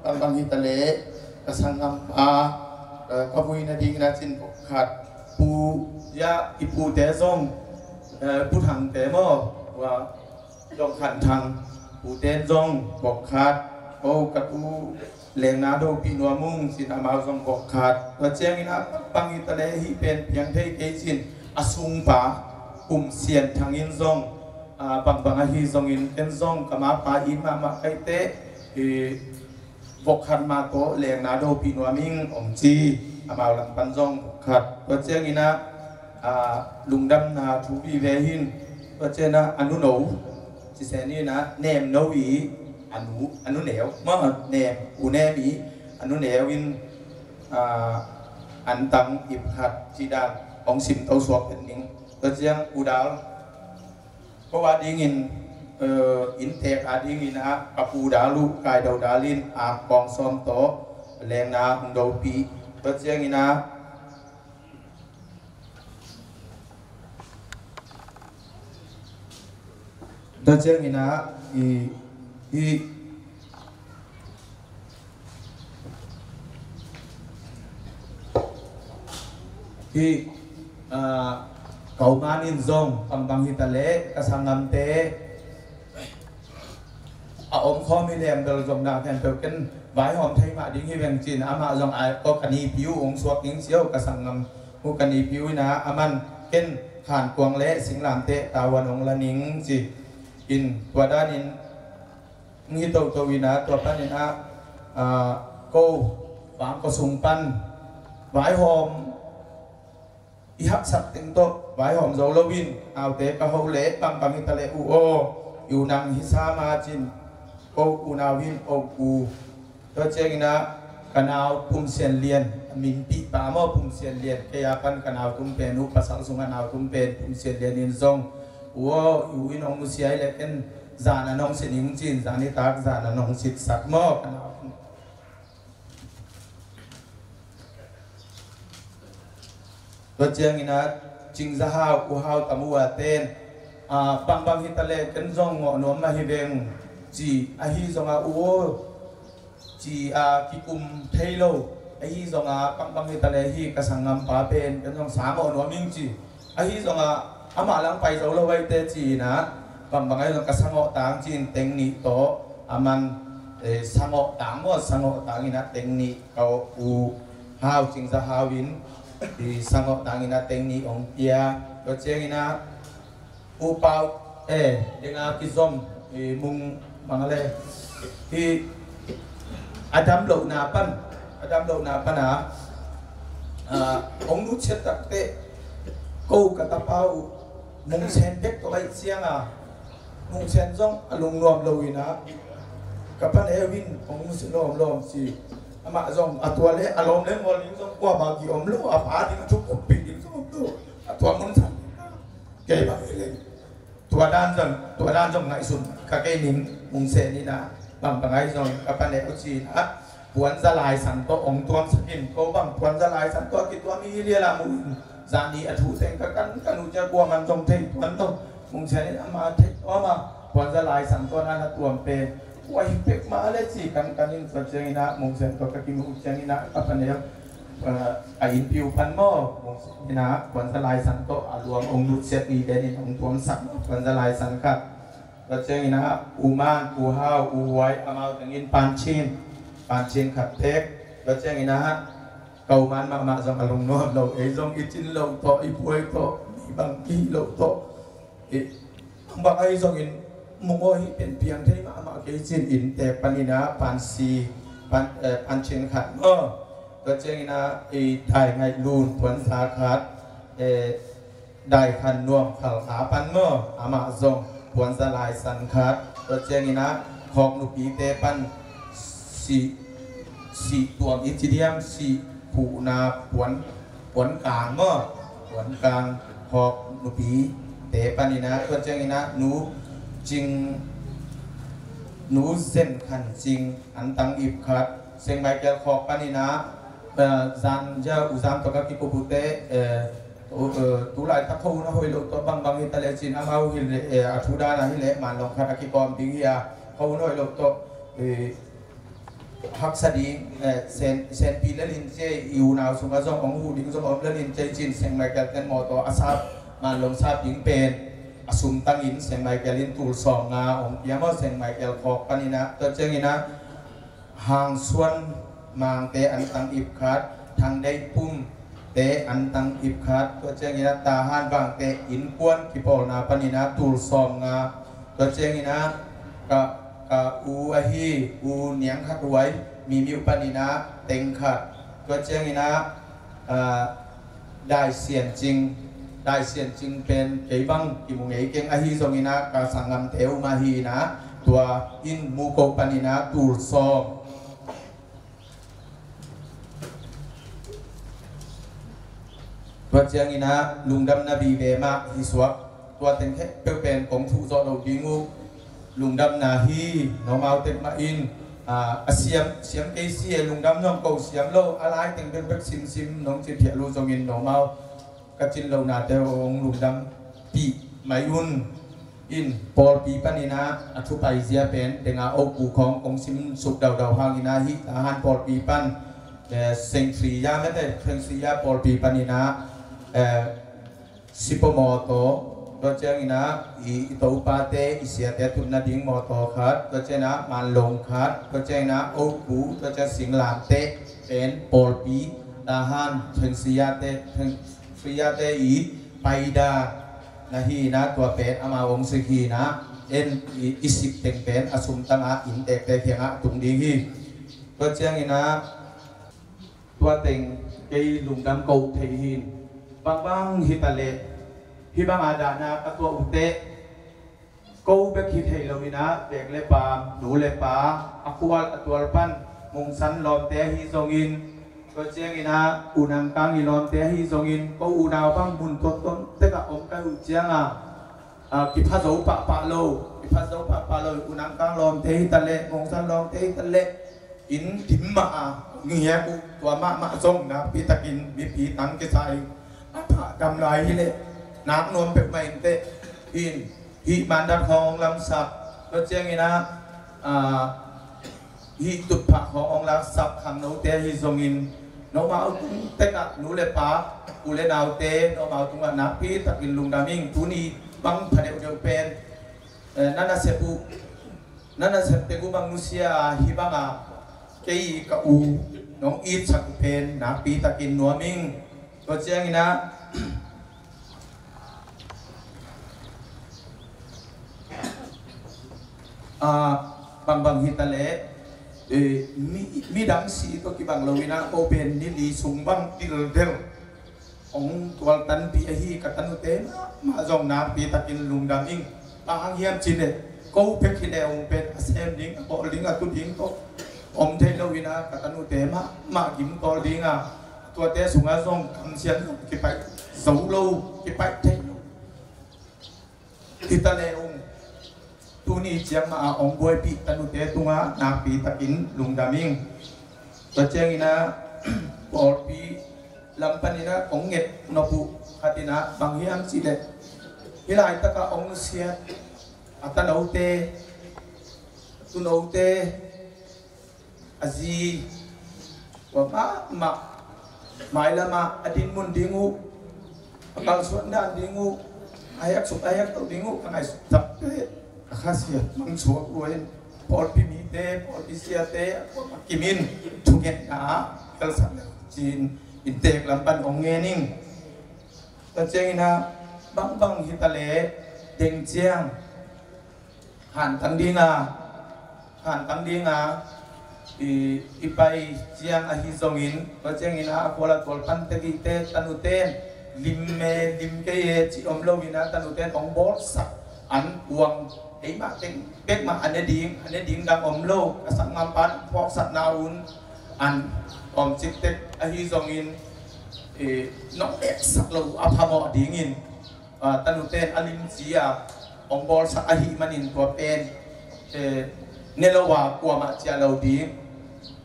bangbang hi ta leh ka sanggampa, eh, ka vuina dingin ah cin vok khat, Pu, ya, i pute zong, eh, Pu Thangte maw, ua, Dong Khan Thang, Pu Ten zong vok khat, ko ka tu Lengna Dopih Nuam Ung cin amau zong vok khat. Tua ciangin ah bangbang hi ta leh hih pen piang thei kei cin a sungpa Kum Sian Thang in zong, ah, bangbang ahi zongin ken zong ka mapa it mahmah kaite, eh, vok khat mah tawh Lengna Dopih Nuam Ing hong ci, amau lam pan zong vok khat. Tua ciangin ah, ah, lungdamna thu vive hin, tua ciangin ah a nuno, ci se ni in ah, Nemno i, a nu, a nuneu, ma, Nem, U Nem i a nuneu in, ah, antang ip khat ci dan hong simto suak pen ning. Tua ciang U Dal, ko a dingin, eh, inntek a dingin ah ka pu Dal uh, Kai Do Dal in a kawng sawm tawh Lengna hong dopih. Tua ciangin ah, tua ciangin ah, i, i, Hih, ah, ka u Man in zong bangbang hi ta leh ka sanggamte a om khawm hi leng bel zong na khempeuh ken vaihawm thei mah ding hi veng cin, amah zong a, ko ka nipi uh hong suak ding ci o, ka sanggam uh ka nipi uh in ah, aman ken Khan Kuang le Singlamteh tavuan hong la ning ci. In tua danin hih toto in ah, tua panin ah, ah, ko bangkua sung pan vaihawm i haksak teng tawh vaihawm zo loin, naute ka ho leh bangbang hi ta leh u aw, i u Nang hi sa ma cin, ko unau hin o u. Tua ciangin ah ka nau Pum Sian Lian, a minpih pa maw, Pum Sian Lian, kei a pan ka nau tum pen uh, pasal sungah nau tum pen Pum Sian Lian in zong, u aw, i u in hong nusia hi leh ken zan a nong sit ning cin, zan i tak zan a nong sitsak maw, ka nau. Tua ciangin ah Cing Za Hau, U Hau Tamu a ten, ah, bangbang hi ta leh ken zong ngawh nuam mah hi veng ci, ahi zongah u aw, ci a kikum thei lo. Ahi zongah bangbang hi ta leh hih ka sanggampa pen ken zong sa ngawh nuam ing ci. Ahi zongah amah lang pai zo lo ahi teh ci in ah, bangbang ahi zong ka sa ngawh tang ci in teng nih tawh, aman, eh, sa ngawh tang maw, sa ngawh tang in ah teng nih ka u Hau Cing Za Hau in, i sa ngawh tang in ah teng nih hong pia. Tua ciangin ah U Pau, eh, ding a kizom, eh, Mung Mang le. Hi a dam lohna pan, a dam lohna pan a, ah, hong nutsiat takteh, ko ka tapa uh Mung Sen bek tawh aih ciang a, Mung Sen zong a lungnuam lo in a, ka pa neu in hong nutsiat lawmlawm ci. Amah zong a tua le a lawm le mual ding zong kua bang ki om lo, a pa ding a thu kuppih ding zong om lo. A tua mun san kei bang hi leng. Tua dan zong, tua dan zong ngaihsun ka kei ning, Mung Sen in a, bangbang ahi zong ka pa neu ci in a, puanza laisan tawh hong tuamsak in, ko bang puanza laisan tawh a kituam hi liala mu in, zani a thu teng ka kan, ka nu cia kua man zong thei tuan lo, Mung Sen in ama thei tuam a, puanza laisan tawh na na tuam pen, kua hi pek mah le ci kan kan in, tua ciangin a, Mung Sen tawh ka kimu ciangin a, ka pa neu, eh, a innpi uh pan maw, Mung Sen in a, puanza laisan tawh a luang hong nutsiat ni den in hong tuamsak maw, puanza laisan khat. Tua ciangin a, U Man, U Hau, U Huai, amau teng in panchin, panchin khat pek. Tua ciangin a, Kauman mahmah zong a lungnuam lo, ei zong i cin loh tawh, i buai tawh, mi bang i hih loh tawh, i bang ahi zongin mungawh hi pen piang thei mahmah kei cin, innte paninah pansi, pan, eh, pancin khat maw. Tua cianginah i dai ngaih lun puansa khat, eh, dai khan nuam khalkha pan maw, amah zong puanza lai san khat. Tua cianginah khawk nupite pan sih, sih tuam i ci diam, sih phuhna puan, puan kang maw, puan kang khawk nupite paninah. Tua cianginah nu cing, nu zen khan cing antang ip khat. Seng Michael khawk paninah, eh, zan ja u zan tawh ka kikup uhte, eh, tu, eh, tulaitak kho hun a hoih loh tawh bangbang hi ta lecin amau hi leh, eh, a thu dana hi leh manlong khat a kikawm ding hi a, kho hun a hoih loh tawh, eh, haksa ding, eh, sen, senpi lelin cia i unau sungah zong hong huh ding zong om lelin cia i cin Seng Michael ten mawtaw a sap, manlong sap ding pen a sumtangin Seng Michael in tul sawm nga hong pia maw. Seng Michael khawk paninah, tua cianginah Hangsuan Mangte antang ip khat, Thangdeih Pumte antang ip khat, tua cianginah Tahan Vangte innkuan kipawlna paninah tul sawm nga, tua cianginah ka, ka u ahi U Niang Khat Huai Mimiuh paninah teng khat, tua cianginah, ah, Dai Sian Cing, Dai Sian Cing pen kei bang kimu ngei keng ahi zonginah ka sanggamte um ahi inah tua in muko paninah tul sawm. Tua cianginah lungdamna vive mah hi suak. Tua teng khempeuh pen kong thuh zawh loh ding uh lungdamna hi. Nomau tek mah in, ah, a siam, siam kei si e, lungdam nuam ko siam lo, a lai teng bekbek simsim nong cin phiah lu zongin nomau ka cin lohnate hong lungdam pih mai un. In pawlpi paninah a thupai zia pen denga oku khawng kong sim suk daudau hanginah hih Tahan pawlpi pan, eh, Seng Sri Ya mete, Seng Sri Ya pawlpi paninah, eh, Sipo mawtaw, tua cianginah i, i topate, i siate tutna ding mawtaw khat, tua cianginah manlong khat, tua cianginah oku, tua ciang singlamte pen pawlpi Tahan Seng Sri Yate, Seng Sri Yate i paida na hi inah tua pen amau hong sik hi inah en i, i sik teng pen a sumtangah inntekte kiangah tung ding hi. Tua cianginah tua teng kei lungdam ko thei hi. Bangbang hi ta leh hih banga dahna ka tuah uh teh ko bek hi thei loinah, pek le pa, nu le pa, a khual a tual pan Mungsan lawmte ahi zongin, tua cianginah U Nang Kang i lawmte ahi zongin, ko unau bang mun tuamtuam tekah om ka uh cianga, ah, kipha zo pahpah lo, kipha zo pahpah lo, U Nang Kang lawmte hi ta leh, Mungsan lawmte hi ta leh, inn dim mah a ngiak uh, tua mahmah zong nakpi takin mipi tang kisa in a phah dam lai hi leh nak nuam peuhmah in teh. In hih mandat khawng hong lamsak, tua cianginah, ah, hih tutphah khawng hong laksak khangnote ahi zongin, nomau tung tekah nu le pa, u le naute, nomau tungah nakpi takin lungdam ing. Tuni bang pha deuhdeuh pen, eh, na nasep uh, na nasep tek uh bang nusia a, hih banga kei ka u nong itsak uh pen nakpi takin nuam ing. Tua cianginah, ah, bangbang hi ta leh, eh, mi, midang si tawh kibang loinah ko pen ni li sung bang dildel hong tualtanpih ahi ka tanute mahmah zong nakpi takin lungdam ing. Bang hang hiam cih leh ko bek hi leh hong pen a sem ding, a bawl ding, a tu ding tawh om thei loinah ka tanute mahmah gim tawl dinga, tuate sungah zong kamsiat zong kipaih zo lo, kipaih thei lo hi ta leh ung. Tuni ciang mah a hong buaipih tanute tungah nakpi takin lungdam ing. Tua cianginah pawlpi lam paninah kong nget nop uh khatinah bang hiam cih leh hih laitakah hong siat a tanote, a tunote, a zi tua mahmah, mailamah a dinmun ding uh, a kalsuan dan ding uh, a heksuk a hekto ding uh ka ngaihsut tak pen a khasiat mang suak uh in, pawlpi mite, pawlpi siate a kuamah kimin thungetna ah kalsak le Cin inntek lam pan hong ngen ing. Tua ciangin ah bangbang hi ta leh deng ciang hantang ding a, hantang ding a, i, i pai ciang ahi zongin, tua ciangin ah a kual a kual pan te dihte, tanute in lim me, lim kei e cih om loin ah tanute in hong bawlsak an kuang, eimah teng bekmah a ne ding, a ne ding dang om lo, a sanggampa in phawksakna un an om ciktek ahi zongin, eh, nong neksak lo a phamawh dingin, ah, tanute in a limci a hong bawlsak ahih manin tua pen, eh, ne lo a kuamah ciah lo ding.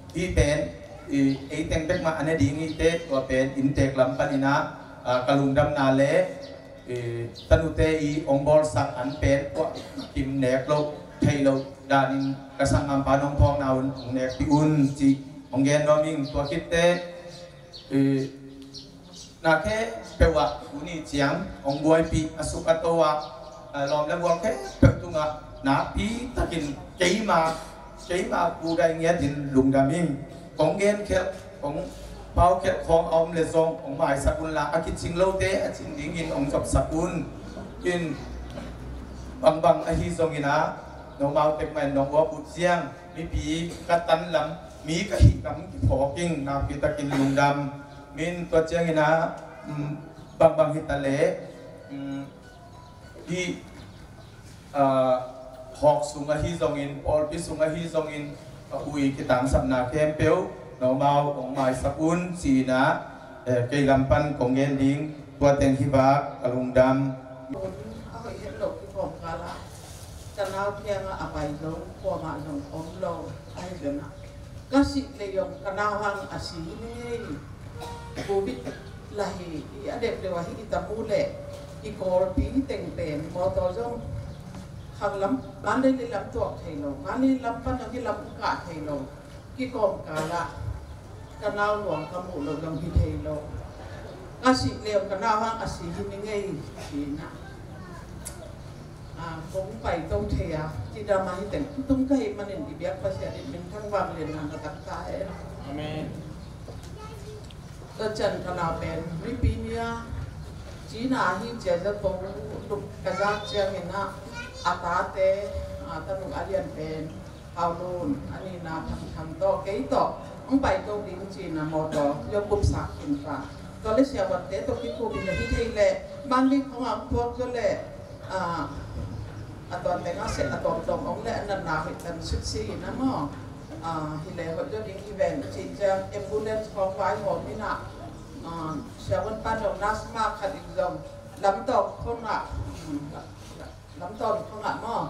Hih pen, eh, ei teng bekmah a ne ding hi teh, tua pen inntek lam panin ah, ah, ka lungdamna le, eh, tanute i hong bawlsak an pen kuamah kim nek lo, thei lo danin ka sanggampa in hong phawkna un hong nekpih un cih hong gen nuam ing. Tua khit teh, eh, na khempeuh ah tuni ciang hong buaipih a suk a to ah, ah, lawm le gual khempeuh tungah nakpi takin keima, keima Pu Dai Ngiat in lungdam ing. Kong genkhelh, kong paukhelh khawng a om leh zong hong maisak unla, a kicing lote a cing dingin hong zopsak un. In bangbang ahi zongin ah nomau tek mah in nong uap uh ciang mipi ka tan lam, mi ka hih lam kiphawk ing. Nakpi takin lungdam. Min tua ciangin ah, um, bangbang hi ta leh, um, hih, ah, hawk sung ahi zongin, pawlpi sung ahi zongin, ka ui kitangsapna khempeuh nomau hong maisak un ci-in ah, eh, kei lam pan kong gen ding tua teng hi vak. Ka lungdam. A hoih het lo kikawm kal ah ka nau kiangah a pai zo kuamah zong om lo. Ahi zongin ah ka sih leh zong ka nau hang a si hi ngei. Covid la hi, i a dep deuh ahi i tamu leh i Kawlpi teng pen mawtaw zong khang lam, Mandalay lam tuak thei lo, Mandalay lam pan zong hih lam kah thei lo. Kikawm kal ah ka nau luang ka muh loh zong hi thei lo. Ka sih leh zong ka nau hang a si hi ngei ci-in ah, ah, kong pai to thei a, cidam ahi teng tung ka hih manin i biak Pasian in minthang vangliatna na tang ta hen. Amen. Tua ciang ka nau pen mipi ni a, Cina hi ci-a zato luk ka zak ciangin ah, a tate, a tanu a lian pen Hau Lun, a nihna Thang Thang tawh kei tawh hong pai to ding ci-in ah mawtaw zong bupsak khin pah. Tua leh siavuante tawh kikupin ah hi thei leh Mandalay khawng ah hong thuak zaw leh, ah, a tuam teng ah seh a tuamtuam hong leh a natna hoih tan sik si-in ah maw, ah, hi leh hoih zaw ding hi ven cih ciang ambulance khawng vaihawm in ah, ah, siavuan pan zong nurse mah khat in zong lamtawm khawng ah, lamtawm khawng ah maw,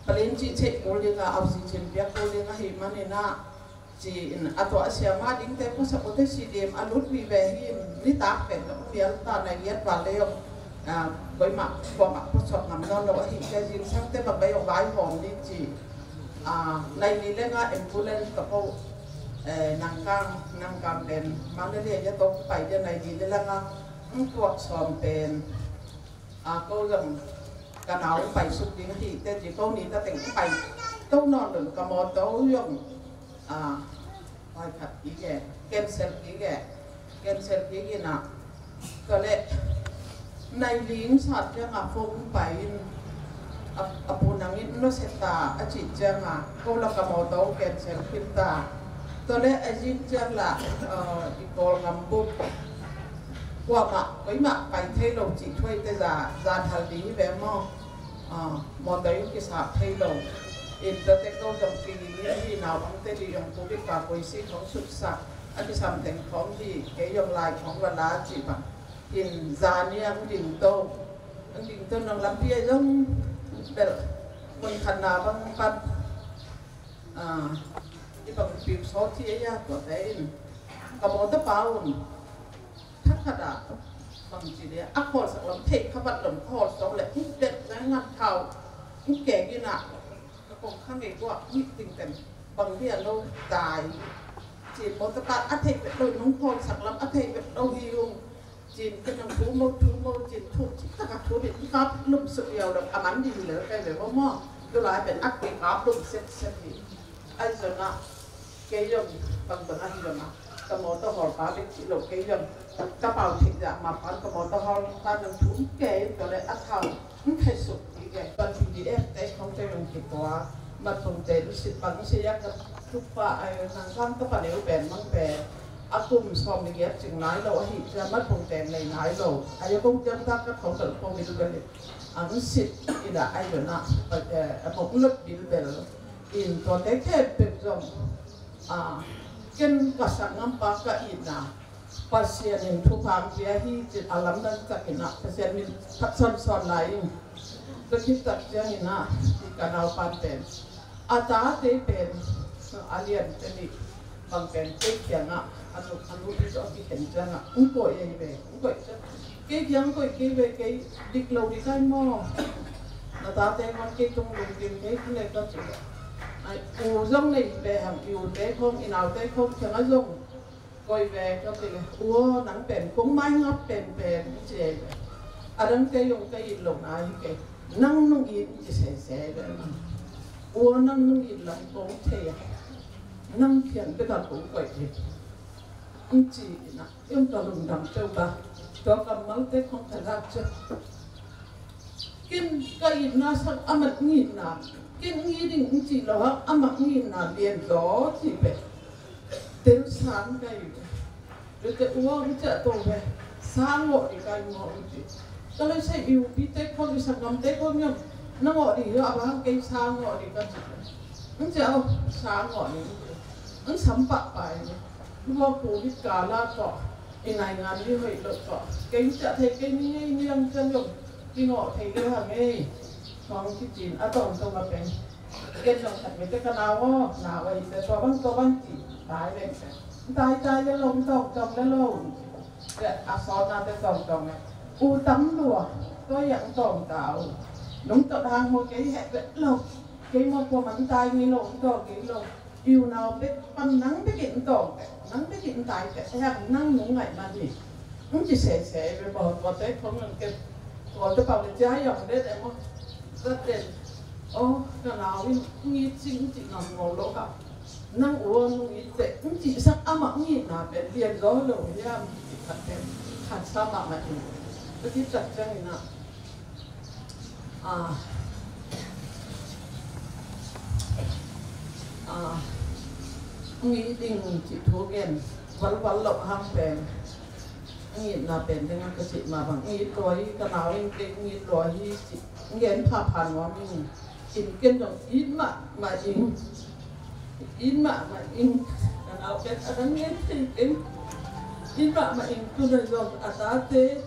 plane cih theih kul ding a, oxygen piak kul ding ahih manin ah, ci-in a tuah a siam a dingte phuasak uh teh, C D M a lut vive hi. Nitak pen mial ta, nai giat val leh zong, ah, koimah kuamah phuasak ngam nawn lo ahih ciang zingsang teh bang bai zong vaihawm ding ci. Ah, nai li leh nga ambulance ka ko, eh, Nangkang, Nangkang pen Mandalay a to pai dia, nai li leh nga hong tuak sawm pen, ah, ko zong ka nau paisuk ding hi teh ci, ko ni ta teng pai to nawn lo, ka mawtaw zong, ah, pai khat kik e, cancel kik e, cancel kik in ah. Tua leh nai ling sat ciang ah phone pai in, a, a pu nang in nusia ta a cih ciang ah ko lah ka mawtaw cancel khin ta. Tua leh a zing ciang lah, ah, i Kawlgam bup kuamah koimah pai thei lo cih thu ahih teh za, za thal ding hi ve maw. Ah, mawtaw zong kisap thei lo. In tua teh ko zong pi ni hi, naupangte ding zong covid pa koi si khawng suksak, a kisam teng khawng hi, kei zong lai khawng va la cih bang. In za ni ah hong ding to, hong ding to, nong lampi ah zong bel mun khatna bang pan, ah, i bang piu sawt hi a, tuate in ka mawtaw pa un thakhat ah bang ci leh a khawlsak lam thei kha vat lom khawl sawk leh hong det zai ngat thau hong kek in ah, ka kong kha ngei guak, mi ting pen bang bia lo tai. Cin mawtaw pa a thei vet lo, nong khawlsak lam a thei vet lo hi ung. Cin ka nong thu mo, thu mo, cin thu cin taka thu bit kap lum suk liau lo, a man ding lel kai ve maw. Tulai pen a kikap lum set set hi. Ahi zongin ah kei zong bangbang ahi zongin ah Ka mawtaw hawl pa bek ci lo kei zong ka pau theih zah mah pan ka mawtaw hawl pa nang thu kei, tua le a thau in thei suk dih kei. Pan P D F te khong te zong kituak, mat pung te lu sit bang si yak ka thuk pa ai nang kang ka pa neu pen mang pen a kum sawm ni giat cing nai lo ahi ciang mat pung te nei nai lo. Ai a kong ciang tak ka thong ka lu kong ni lu ka lit. Ang sit ina ai lo na, eh, a mok lut bil bel in tua te khempeuh zong, ah, ken ka sak ngam pa ka itna Pasian in thupha pia hi ci a lamdang takin ah Pasian min phat sawnsawn lai in. Tua khit tak ciangin ah i ka naupan pen, a tate pen a lian te nih bang pen kei kiangah a nu, a nupi tawh a kikhen ciangah hong koih ei ve, hong koih ciang kei kiang koih kei ve, kei dik lo dik ai maw? Na tate ngon kei tung lungkim kei khan le ka ci. Ai, u zong nei ve hang, i ute khong i naute khong kiangah zong koih ve ka ci le, u aw nang pen kong mai ngap penpen ci ei ve. A dangte zong ka it lo na hi kei, nang nung it ci sese ve. U aw nang nung it lam kong thei a, nang kiang bek a kong koih hi. Hong ci ina, hong ka lungdam peuh ba. Tua kammalte khong ka lak ciang ken ka itna sang amah itna, ken it ding hong ci lo hang amah itna lian zaw ci peuh. Tel sang ka hi. Tua te u aw hong ciah to ve. Sang ngawh ding ka hi maw hong ci. Ka lei sai i upite khong i sanggamte khong hiam na ngawh ding hi a bang kei sang ngawh ding ka ci. Hong ciah aw sang ngawh ding hong ci. Hong sam pahpah hi. Lua Covid kala tawh i naingan hi hoih loh tawh kei ciah thei kei ni ngei niang ciang zong kingawh thei lo hang ei. Khong kicin a tawntawng a pen ken zong khat mite ka nau aw nau ahi te tua bang tua bang ci tai leng pen tai tai le lo tawntawng le lo. A sawtnate tawntawng le u tam lua tua iang tawng ta uh. Lungtot hang maw kei heh vet lo. Kei maw kua man tai ngei lo tawng kei lo. I unau bek pan nang bek in tawng teh, nang bek in tai teh, hiam nang nung ngaih man hi. Hong ci sese ve baw, tuate khong nang kem. Tuate pau le cia hiam det em aw. Tua ten, aw, ka nau in hong it cing hong ci ngam ngol lo ka. Nang u aw nung it teh, hong cihsak amah hong itna pen lian zaw lo hiam, ci khat pen khat sa mahmah in. Ka ci tak ciangin ah, Ah, ah, hong it ding cih thu gen valval loh hang pen, hong itna pen ding a ka cih mah bang, hong it lua hi, ka nau in kei hong it lua hi cih hong gen phapha nuam ing. In ken zong it mahmah ing, it mahmah ing. Ka nau pen a dang gen thei ing, it mahmah ing. Tu na zong a tate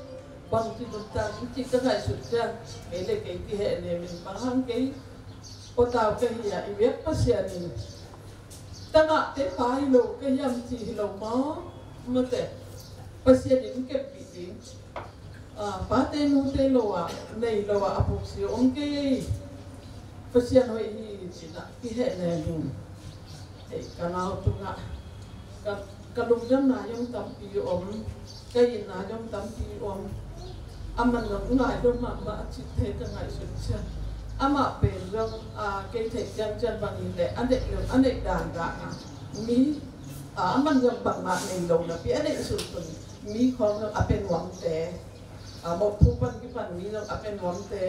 bangci nuntak in cih ka ngaihsut ciang, kei le kei kihehnem in bang hang kei, aw tau ka hi a, i biak Pasian in tangahte pa hi lo ka hiam ci hi lo maw? Mate, Pasian in kepih ding, ah, pate nute lo ah, nei lo ah a puksi om kei. Pasian hoih hi cih na kihehnem in. Hei, ka nau tungah ka, ka lungdamna zong tampi om, ka itna zong tampi om. Aman zong ngai lo mahmah a cih thei ka ngaihsut ciang. Amah pen zong, a, kei theih ciangciang bangin leh a neih lo, a neih dandan a mi, a, aman zong bangmah nei lo napi a neih sunsun mi khawng zong a pia nuamte, a, mawhphuk pan kipan mi zong a pia nuamte,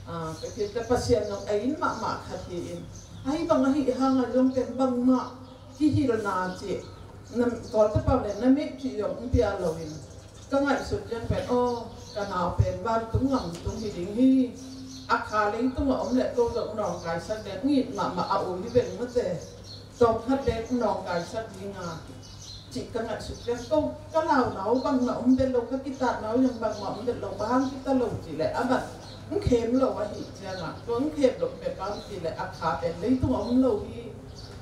a, ka kit le Pasian zong a in mahmah khat hi in. Ahi bang ahi hang a zong pen bangmah kihilhna cih, na, Kawlte pau le na meih cih zong hong pia loin ka ngaihsut ciang pen, aw, ka nau pen vantung ngamtung hi ding hi. A kha leitungah om le ko zong nawngkaisak ding, ngit mahmah a um hi beng mate. Tawmkhat ding nawngkaisak ding a cih ka ngaihsut ciang ko ka launa uh bangmah om bel lo, ka kitatna uh zong bangmah om bel lo, bang hang kita lo cih le a ban hong khem lo ahi ciangah, tua hong khem lo pen bang cih le a kha pen leitungah om lo hi.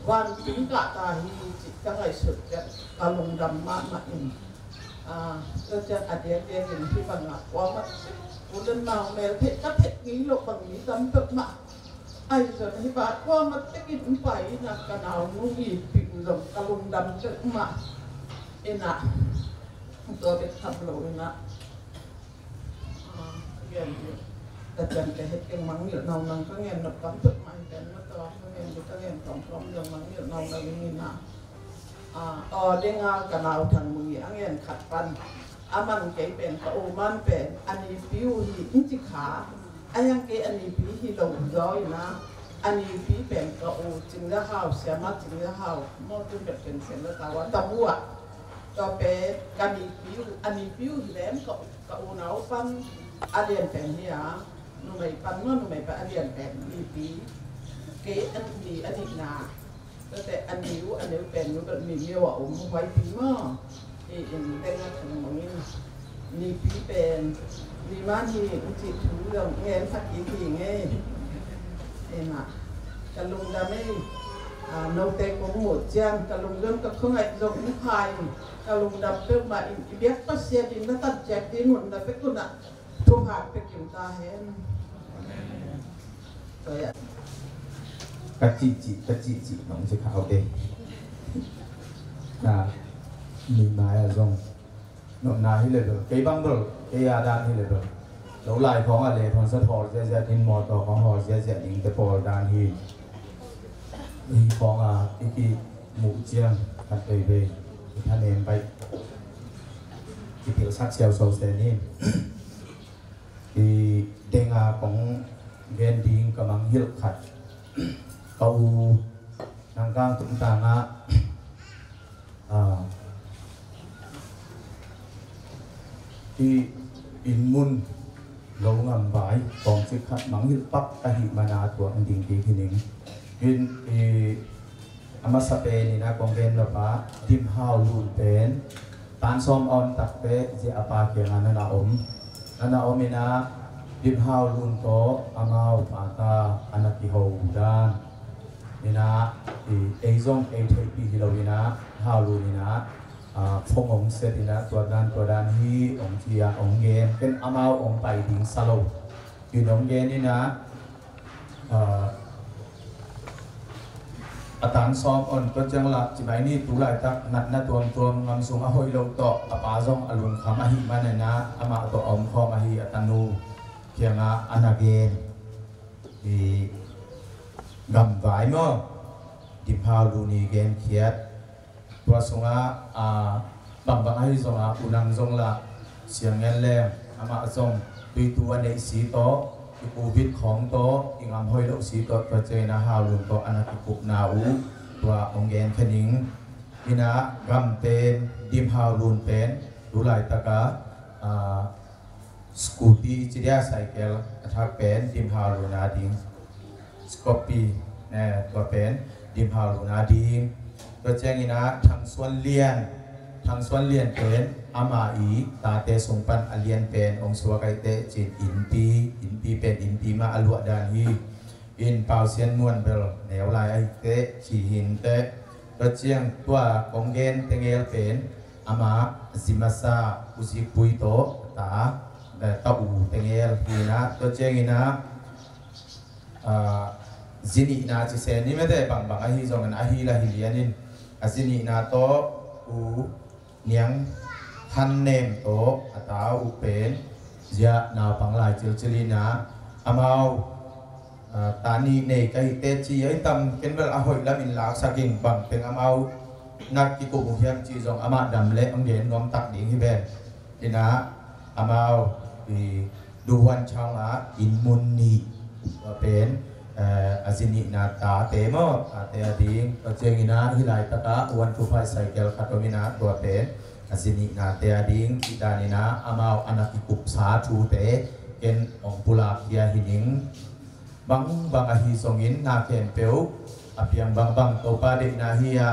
Vantung kah ta hi cih ka ngaihsut ciang ka lungdam mahmah in. Ah, tua ciang a diakdiakin hih bangah kuamah u le nau mel theih ka theih ngei loh bang mi tam peuhmah. Ahi zong hih bangah kuamah tekin hong pai in ah ka nau nung itpih uh zong ka lungdam peuhmah in ah. Tua bek tham lo in ah. Ah, ka gen dih. Ka ciamteh het keng mangngilh nawn nang ka gen nop tam peuhmah hi pen mah tua ka gen dih ka gen kawmkawm zong mangngilh nawn lo in ah. Aw, denga ka nau Thang Mung i a ngen khat pan, a man kei pen ka u man pen a nipi uh hi in ci kha. A hiang kei a nipi hi lo zaw ina, a nipi pen ka u Cing Za Hau, Siama Cing Za Hau, mawtun bek pen Siama Tawa Tabu ah. Tua pen ka nipi uh, a nipi uh hi lem ka, ka u nau pan a lian pen hi a, numei pan maw, numei pan a lian pen nipi. Kei a ni a nihna. Tate a niu, a niu pen niu bel mi miu a om huai pi maw. I in deng a thang mangin. Nipi pen ni man hi in ci thu zong ngen thak i hi ngei. Ena ka lungdam ei. Note kong muh ciang ka lungdam, ka khongaih zong in phai. Ka lungdam peuhmah in i biak Pasian in na tat ciak ding un na pek un ah. Thupha pia kim ta hen. Ka cihcih, ka cihcih nong ci kha, okay. Ka mi mai a zong nopna hi le bel, kei bang bel, kei a dan hi le bel, lo lai khawng a le thon sa thawr ziazia ding, mawtaw khawng hawr ziazia ding te pawl dan hi. Hi khawng a i ki muh ciang kan tei bei, i thanem baih, i pilsak siau so se ni. I denga kong gen ding ka mangngilh khat, ka u Nangkang tumtangah i inn mun lo ngam vai kong cik khat mangngilh pak ahih mana tua ding kik hi ning. In i a masa pen ina kong gen nop a Dim Hau Lun pen tan sawm a om takte zia a pa kiangah nana om, nana om ina Dim Hau Lun tawh amau pata a na kiho dan ina, i ei zong ei theihpih hi lo ina Hau Lun ina phone hong set ina tua dan tua dan hi hong ci a hong gen, ken amau hong pai ding sa lo. Kin hong gen ina a tan sawm on tua ciang lah ci mai ni, tu laitak natna tuamtuam ngam sung a hoih lo tawh a pa zong a lungkham ahih man ina amah tawh a om khawm ahi a tanu kiangah a na gen. I gamvai maw, Dim Hau Lun i genkhiat tua sungah a bangbang ahi zongah unang zong lah siang ngen leng amah zong tuitu a neih si tawh, i covid khawng tawh, i ngam hoih loh si tawh, tua ciangin a Hau Lun tawh a na kikupna uh tua hong gen khe ning. Ina gam pen Dim Hau Lun pen tu laitakah scooty ci dia cycle a thak pen Dim Hau Lun a ding. Scorpio, eh, tua pen Dim Hau Lun a ding. Tua ciangin a Thang Suan Lian, Thang Suan Lian pen ama i tate sung pan a lian pen hong suak ahi teh cin innpi, innpi pen innpi mah a luah dan hi. In Pau Sian Muan bel neu lai ahi teh ci hi in teh. Tua ciang tua kong gen tengel pen ama zi masa U Zik Pui tawh ta, eh, ta u tengel hi ina, tua ciangin a zi nihna ci se ni mete bangbang ahi zongin ahi la hi lianin a zi nihna tawh U Niang Han Nem tawh a ta uh pen zia naupang lai cilcil ina amau ta nih nei ka hi teh ci a i tam ken bel a hoih lamin laksak in bang teng amau na kikup uh hiam ci zong amah dam leh hong gen nuam tak ding hi ven. Ina amau i Duhuan Chau ngah inn mun nih tua pen a zi nihna tate maw, tate a ding. Tua ciangin a hi laitakah Huan Thu Phai cycle khat om ina tua pen a zi nihnate a ding. Cih danin a amau a na kikupsa thute ken hong pulak hi a hi ning. Bangbang ahi zongin na khempeuh a piang bangbang Topa deihna hi a,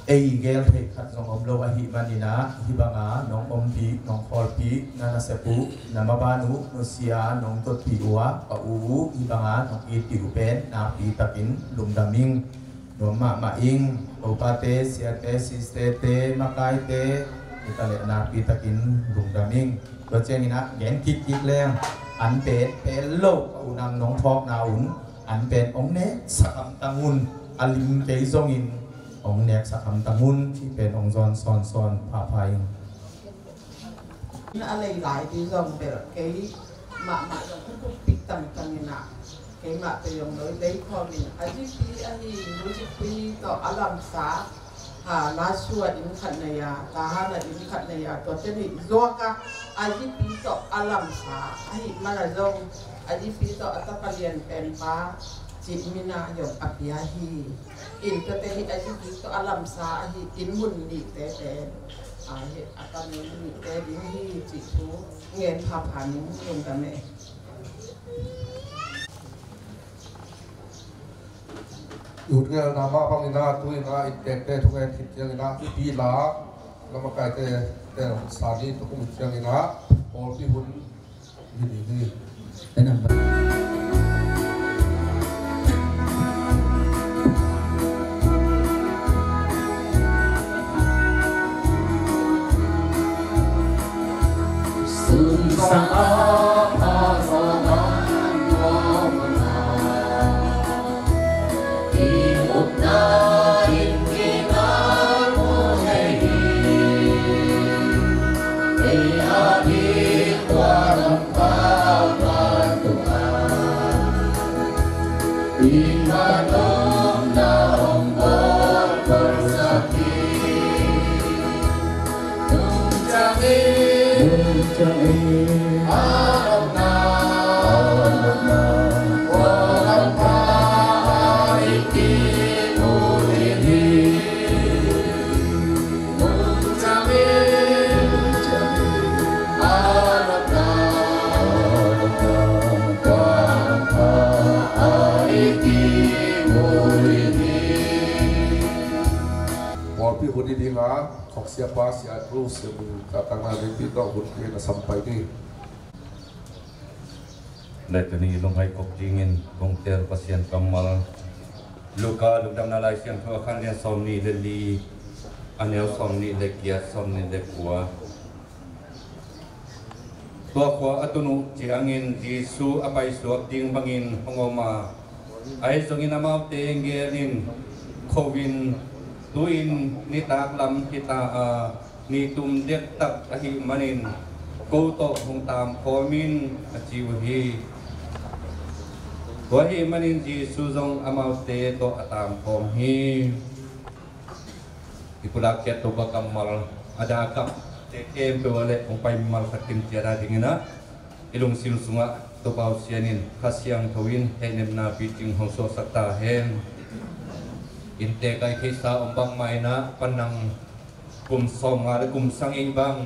ei gel theih khat zong om lo ahih manin a hih banga nong ompih, nong khawlpih, na nasep uh, na maban uh, nusia nong totpih uh a ka u uh hih banga nong itpih uh pen nakpi takin lungdam ing. Nuam mahmah ing. Topate, siate, sisterte, makaite, hi ta leh nakpi takin lungdam ing. Tua ciangin a gen kikkik leng an pen pel lo ka u nang nong thawkna un an pen hong neksak hamtang un, a lim kei zongin hong neksak hamtang un cih pen hong zawn sawnsawn phapha ing. A lei lai ding zong bel kei mahmah zong hong pupik tangtang ina Keimah pei hong lo i dei khawm in a zipi ahi, musicpi tawh a lamsa, ha, Nasua inn khat nei a, Tahan a inn khat nei a, tua te nih zuak a, a zipi tawh a lamsa ahih man a zong, a zipi tawh a tapa lian penpa cih min a zong a pia hi. In tua te hi a zipi tawh a lamsa ahi, inn mun nihte pen, a, hi a panin nihte ding hi cih thu ngen phapha ning, lungdam e. Utngelna mah bangin ah, tu-in ah inntekte thungen khit ciangin ah, mipi la, lamakaite tel sa ni, tukum ciangin ah, pawlpi hun hi ding hi. Pawlpi hun hi ding a, khawk siapa, sia Andrew, sia bu, ka tangna ding pi tawh hun pi na sampai ni. Le tuni lunghai kop dingin kong tel Pasian kammal, Luka Lungdamna Lai Siangtho a khan lian sawm nih le li, a neu sawm nih le giat, sawm nih le kua. Tua khua a tun uh ciangin Jesu a paisuak ding bangin hong om a, ahi zongin amaute gelin, kho-in, tu-in nitak lam hi ta a, ni tum dektak ahih manin ko tawh hong taamkhawm in, a ci uh hi. Tua ahih manin Jesu zong amaute tawh a taamkhawm hi. I pulak ciat Topa kammal a dak a, te khempeuh ah le hong pai malsak kim ciat a dingin ah, i lungsim sungah Topa Pasian in Kha Siangtho in hehnepna picing hong suaksak ta hen. Inntek a i theihsa om bangmah in ah, panang kum sawmnga le kum sagih bang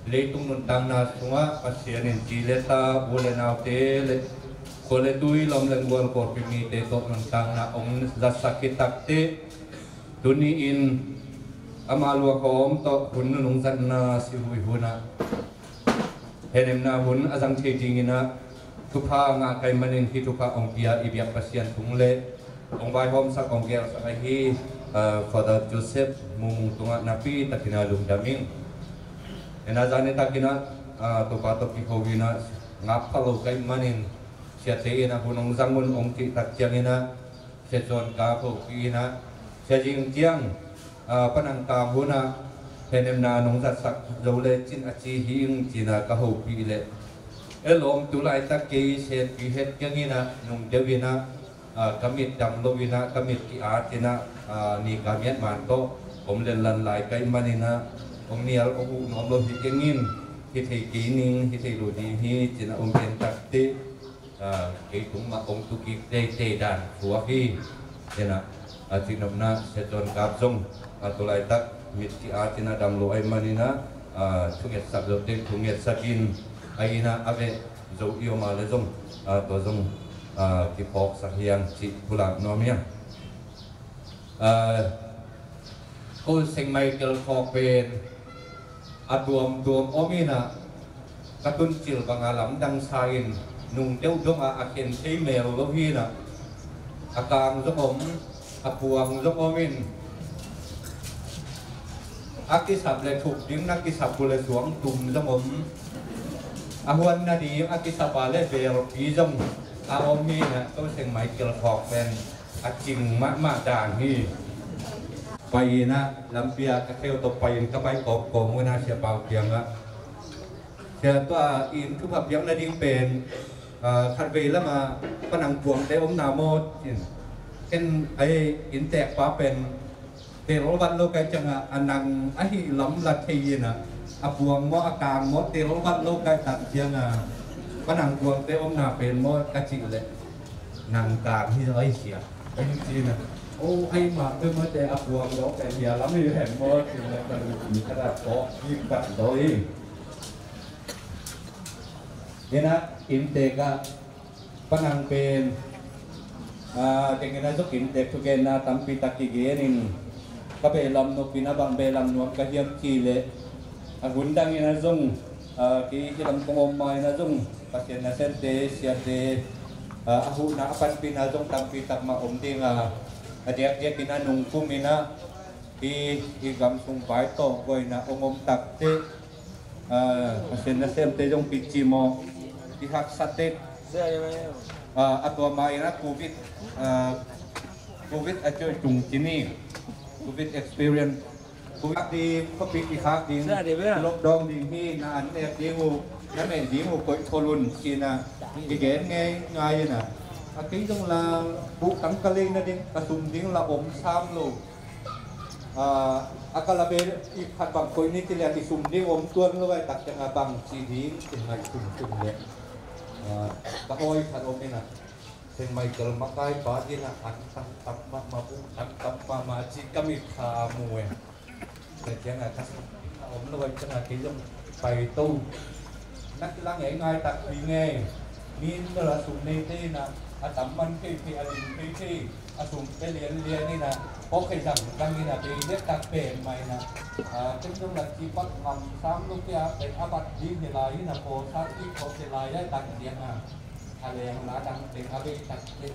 leitung nuntakna sungah Pasian in zi le ta, u le naute le khua le tui, lawm le gual, pawlpi mite tawh nuntakna hong zatsak khit takteh, tuni-in ama luahawm tawh hun nunung zatna si huihun ah, hehnepna hun a zang thei dingin ah thupha ngah ka hih manin, hih thupha hong pia i biak Pasian tung le hong vaihawmsak, hong gelsak ahi, ah, Father Joseph Mung Mung tungah napi takin ah lungdam ing. Ena zani takin ah, ah, Topa tawh kiho in ah, ngap pha lo ka hih manin, siate in ah hun hong zang un hong cih tak ciangin ah, Sia John Kap hopih in ah, Sia Zing Tiang, ah, panang kang hun ah hehnepna nong zatsak zo le cin a ci hi ing, ci-in ah ka hopih leh, e lawm, tu laitak kei setpi het keng in ah, nung deuh in ah, ah, ka mit dam lo in ah, ka mit ki-at in ah, ah, ni ka miat man tawh om lenlan lai ka hih manin ah, hong nial hong huh nuam lo hi keng in, hi thei kei ning, hi thei lo ding hi, ci-in ah hong gen takteh, ah, kei tung mah hong tu kik teitei dan suak hi. Ci-in ah, ah, cihnopna Sia John Kap zong, ah, tu laitak mit ki-at in ah dam lo ahih manin ah, ah, thungetsak zo teng thungetsak in, a inn ah a veh zo i om a leh zong, ah, tua zong, ah, kiphawksak hi hang cih pulak nuam hi hang. Ah, ko Saint Michael Phawk pen a tuamtuam om in ah, ka tuncil bang a lamdang sa in, nung deuh dong ah a khen thei mel lo hi in ah, a kang zong om, a puang zong om in, a kisap leh thuk ding na kisap uh leh suang tum zong om, a huan nading a kisap a leh belpi zong a om hi in ah, ko Saint Michael Phawk pen a cing mahmah dan hi. Pai in ah, lampi ah ka kheu tawh pai in, ka pai kawmkawm un ah Sia Pau kiangah, Sia, tua inn thupha piak nading pen Khatvei lamah panang buangte omna maw, cin ken ai innteek pa pen tel vat lo kai ciangah a nang ahi lam la thei inah a buang maw a kang maw tel vat lo kai tak ciangah panang buangte omna pen maw ka cih leh nang kang hi ai sia. Ai cina o ai mah pe mate a buang lo kai hia lam hi hem maw cin leh kan ka rat tawh hi kat lo hi. Inah innteek ah panang pen tengin a zok innteek thugenna tampi tak kigenin ka belam nopin a bang belam nuam ka hiam cih leh a hun dangin a zong kei hi lam kong om ma in a zong Pasian nasemte siate a huhna a panpihna zong tampi tak mah om ding a, a diakdiakin a nungkum inah i gam sung vai tawh guaina ong om takte Pasian nasemte zong pici maw i haksa tek a tua ma inah covid covid a cioi tung cini covid experience covid ding covid i khak ding lockdown ding hi na an nek ding uh na meh ding uh koih tholun cina i gen ngei ngai inah a kei zong la buh tang ka lei nading ka sum ding la om sam lo. A ka la bel i khat bang koih ni ci lian i sum ding om tuan lo ai tak ciangah bang ci ding ci ngaih sum sum le ka awi khat om inah Seng Michael makai pa dinah an tang tam mahmah buh tang tam mahmah ci ka mit kha a mu e. Ka ciangah ka sum ding la om lo ai ciangah kei zong pai to. Nak lang e ngai tak pi nge. Min bel a sum nei te inah a tam man kei kei a lim kei kei a sum pe lian lian inah pawh kei zang zang inah bei lian tak pen mah inah ken zong la ci bak ngam sang lo kei a pen a bat ding hi lai inah paw sang ding paw kei lai a tak lian a a leng la dang teng a bei tak te.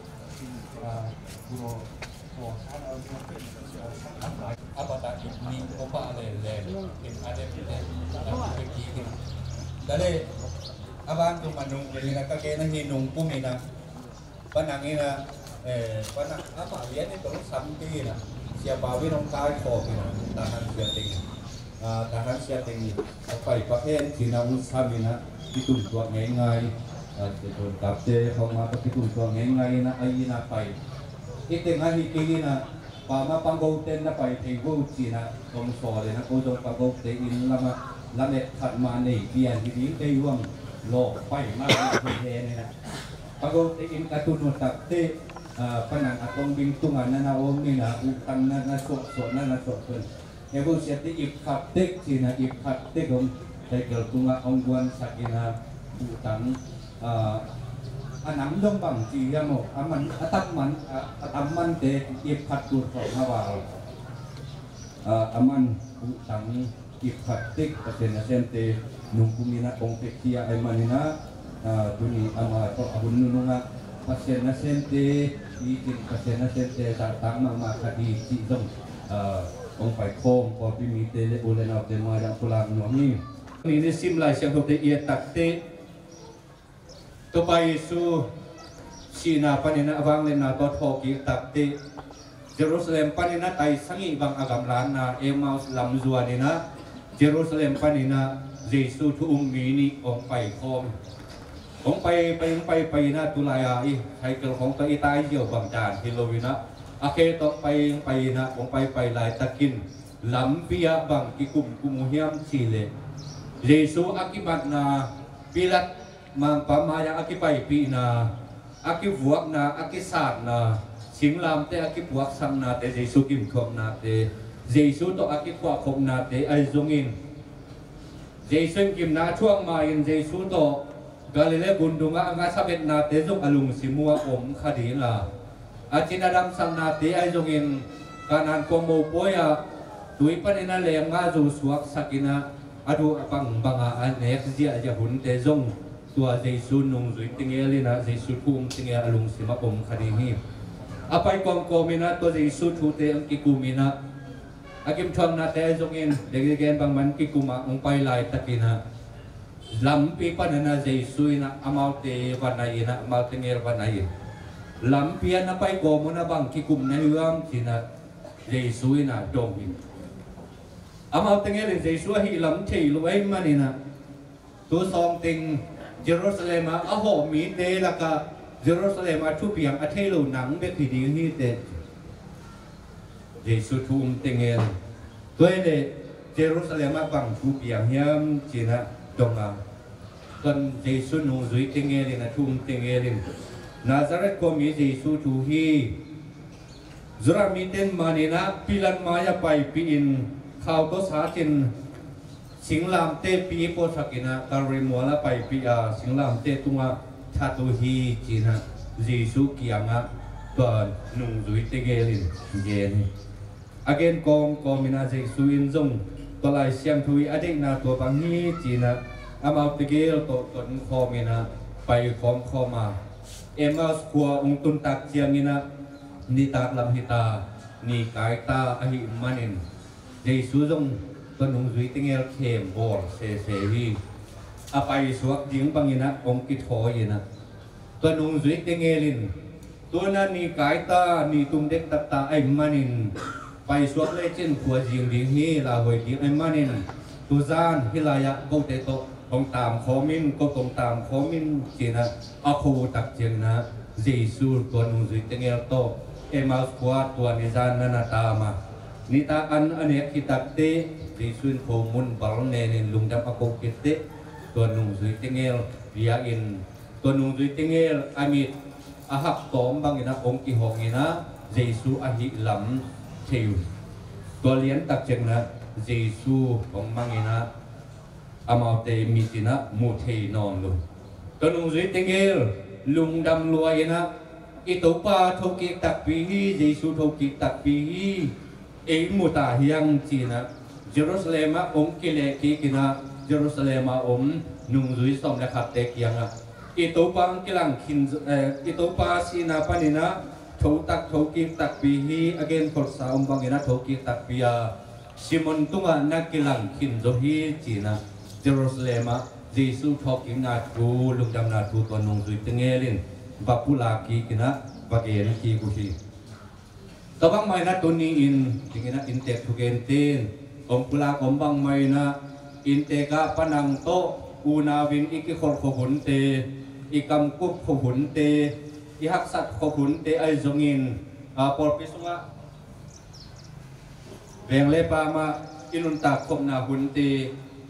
Abata ni ko pa le le in adem le ki ki dale abang tu manung le na ka ke na hi nung pum ina panang ina panang apa lian itu sampi ina siapa wi nong kai ko ina tahan siating tahan siating pai pahen tina ung samina kitun tuak ngei ngai kitun kapte kong ma kitun tuak ngei ngai ina ai ina pai ite ngai hi kingina Pama panggote na pai thei go cina kong sawle na ko zong panggote in lama lamet khat ma nei pian hi ding kei huang lo pai ma he ne na panggote in ka tunu takte panang a tong bing tunga na na om ni na utang na na suak suak na na suak suak Negotiate ip khat tek cina ip khat tek om cycle tunga ong guan sakina utang a nam dong bang ci hiam aw a man a tam man a tam man te ip khat tur khawng a val a man utang ip khat tek Pasian nasemte nungkum ina kong pek hi a ai manina tuni ama tawh a hun nunungah Pasian nasemte i cin Pasian nasemte zahtak mahmah khat i cih zong kong pai khawm pawlpi mite le u le naute mai dang pulak nuam hi. Ni ni sim lai siangthote i a takte Topa Jesu sihna panin a vangliatna tawh thawhkik takte Jerusalem panin a taisang ih bang a gamlatna Emmaus lam zuanin a Jerusalem panin a Jesu thu um mi nih hong pai khawm. Hong pai pai hong pai pai in a tulai a i cycle khawng tawh i tai ziau bang dan hi lo in a a khe tawh pai hong pai in a hong pai pai laitakin lampi ah bang kikum kum uh hiam cih leh Jesu a kimatna Pilat Mangpa mai-ah a kipaipihna, a kivuakna, a kisatna, singlamte a kipuaksaknate, Jesu kimthuaknate, Jesu tawh a kikhuahkhopnate ahi zongin, Jesu in gimna a thuak ma-in Jesu tawh Galilee gundungah a ngasa betnate zong a lungsim uh a om kha ding a, a cin a damsaknate ahi zongin Kanaan khuam mopawi ah tui panin a leenggahzu suaksakin a, a duh a bangbanga a nek ziahziah hunte zong tua Jesu nungzui tingel in a Jesu thu um tingel a lungsim a om kha ding hi. A pai kawmkawm in a tua Jesu thute hong kikum in a a kimthuaknate ahi zongin degdegen bangman kikum ah hong pai laitakin a lampi panin a Jesu in a amaute va nai in a amaute ngel va nai in lampi ah na pai kawm un a bang kikum na hi hiam ci-in a Jesu in a dong in amaute ngel in Jesu ahi lam thei lo ahih manin a tu sawngteng Jerusalem ah a hawh mite lakah Jerusalem ah thupiang a thei lo nang bek hi ding hi teh. Jesu thu um tengel, tua hi leh Jerusalem ah bang thupiang hiam ci-in ah dong a, tua Jesu nungzui tengel in a thu um tengel in, Nazareth khuami Jesu thu hi. Judah mite in manin ah Pilat mai-ah paipih in, khau tawh sat in, singlamteh pi puaksak in ah Kalvari mual ah paipih a, singlamteh tungah that uh hi ci-in ah Jesu kiangah tua nungzui tegel in gen hi. A gen kawmkawm in ah Jesu in zong tua Lai Siangtho i a deihna tua bang hi ci-in ah amau tegel tawh tonkhawm in ah pai khawmkhawm a, Emmaus khua hong tun tak ciangin ah nitak lam hi ta, ni kai ta ahih manin Jesu zong tua nungzui tegel khem bawl sese hi. A paisuak ding bangin ah hong kithawi in ah, tua nungzui tegel in, tu-in ah ni kai ta, ni tum dektak ta ahih manin paisuak lecin khua zing ding hi, lauhuai ding ahih manin tuzan hih lai-ah kote tawh hong taamkhawm in, ko tawh hong taamkhawm in ci-in ah a kho uh tak ciangin ah Jesu tua nungzui tegel tawh Emmaus khua tua ni zan na na taam a, nitak an a nek khit takteh Jesu in khomun bal nen in lungdam a ko khit teh tua nungzui tegel pia in, tua nungzui tegel a mit a hak tawm bangin ah hong kihong in ah Jesu ahih lam thei uh. Tua lian tak ciangin ah Jesu hong mang in ah amaute mit in ah mu thei nawn lo. Tua nungzui tegel lungdam lua in ah, i Topa thokik takpi hi, Jesu thokik takpi hi, ei mu ta hi hang ci-in ah Jerusalem ah hong kileh kik in ah Jerusalem ah om nungzui sawm le khatte kiangah, i Topa hong kilang khin, eh, i Topa sihna panin ah thotak, thokik takpi hi, a gen kholsa om bangin ah thokik takpi a, Simon tungah na kilang khin zo hi ci-in ah Jerusalem ah Jesu thawhkikna thu, lungdamna thu tua nungzui tegel in va pulak kik in ah va gen kik uh hi. Tua bangmah in ah tuni in dingin ah inntek thugente in hong pulak om bangmah in ah, inntek ah panang tawh unau in i kikholh khop hunte, i kamkup khop hunte, i haksat khop hunte ahi zongin, a, pawlpi sungah veng le paam ah i nuntak khopna hunte,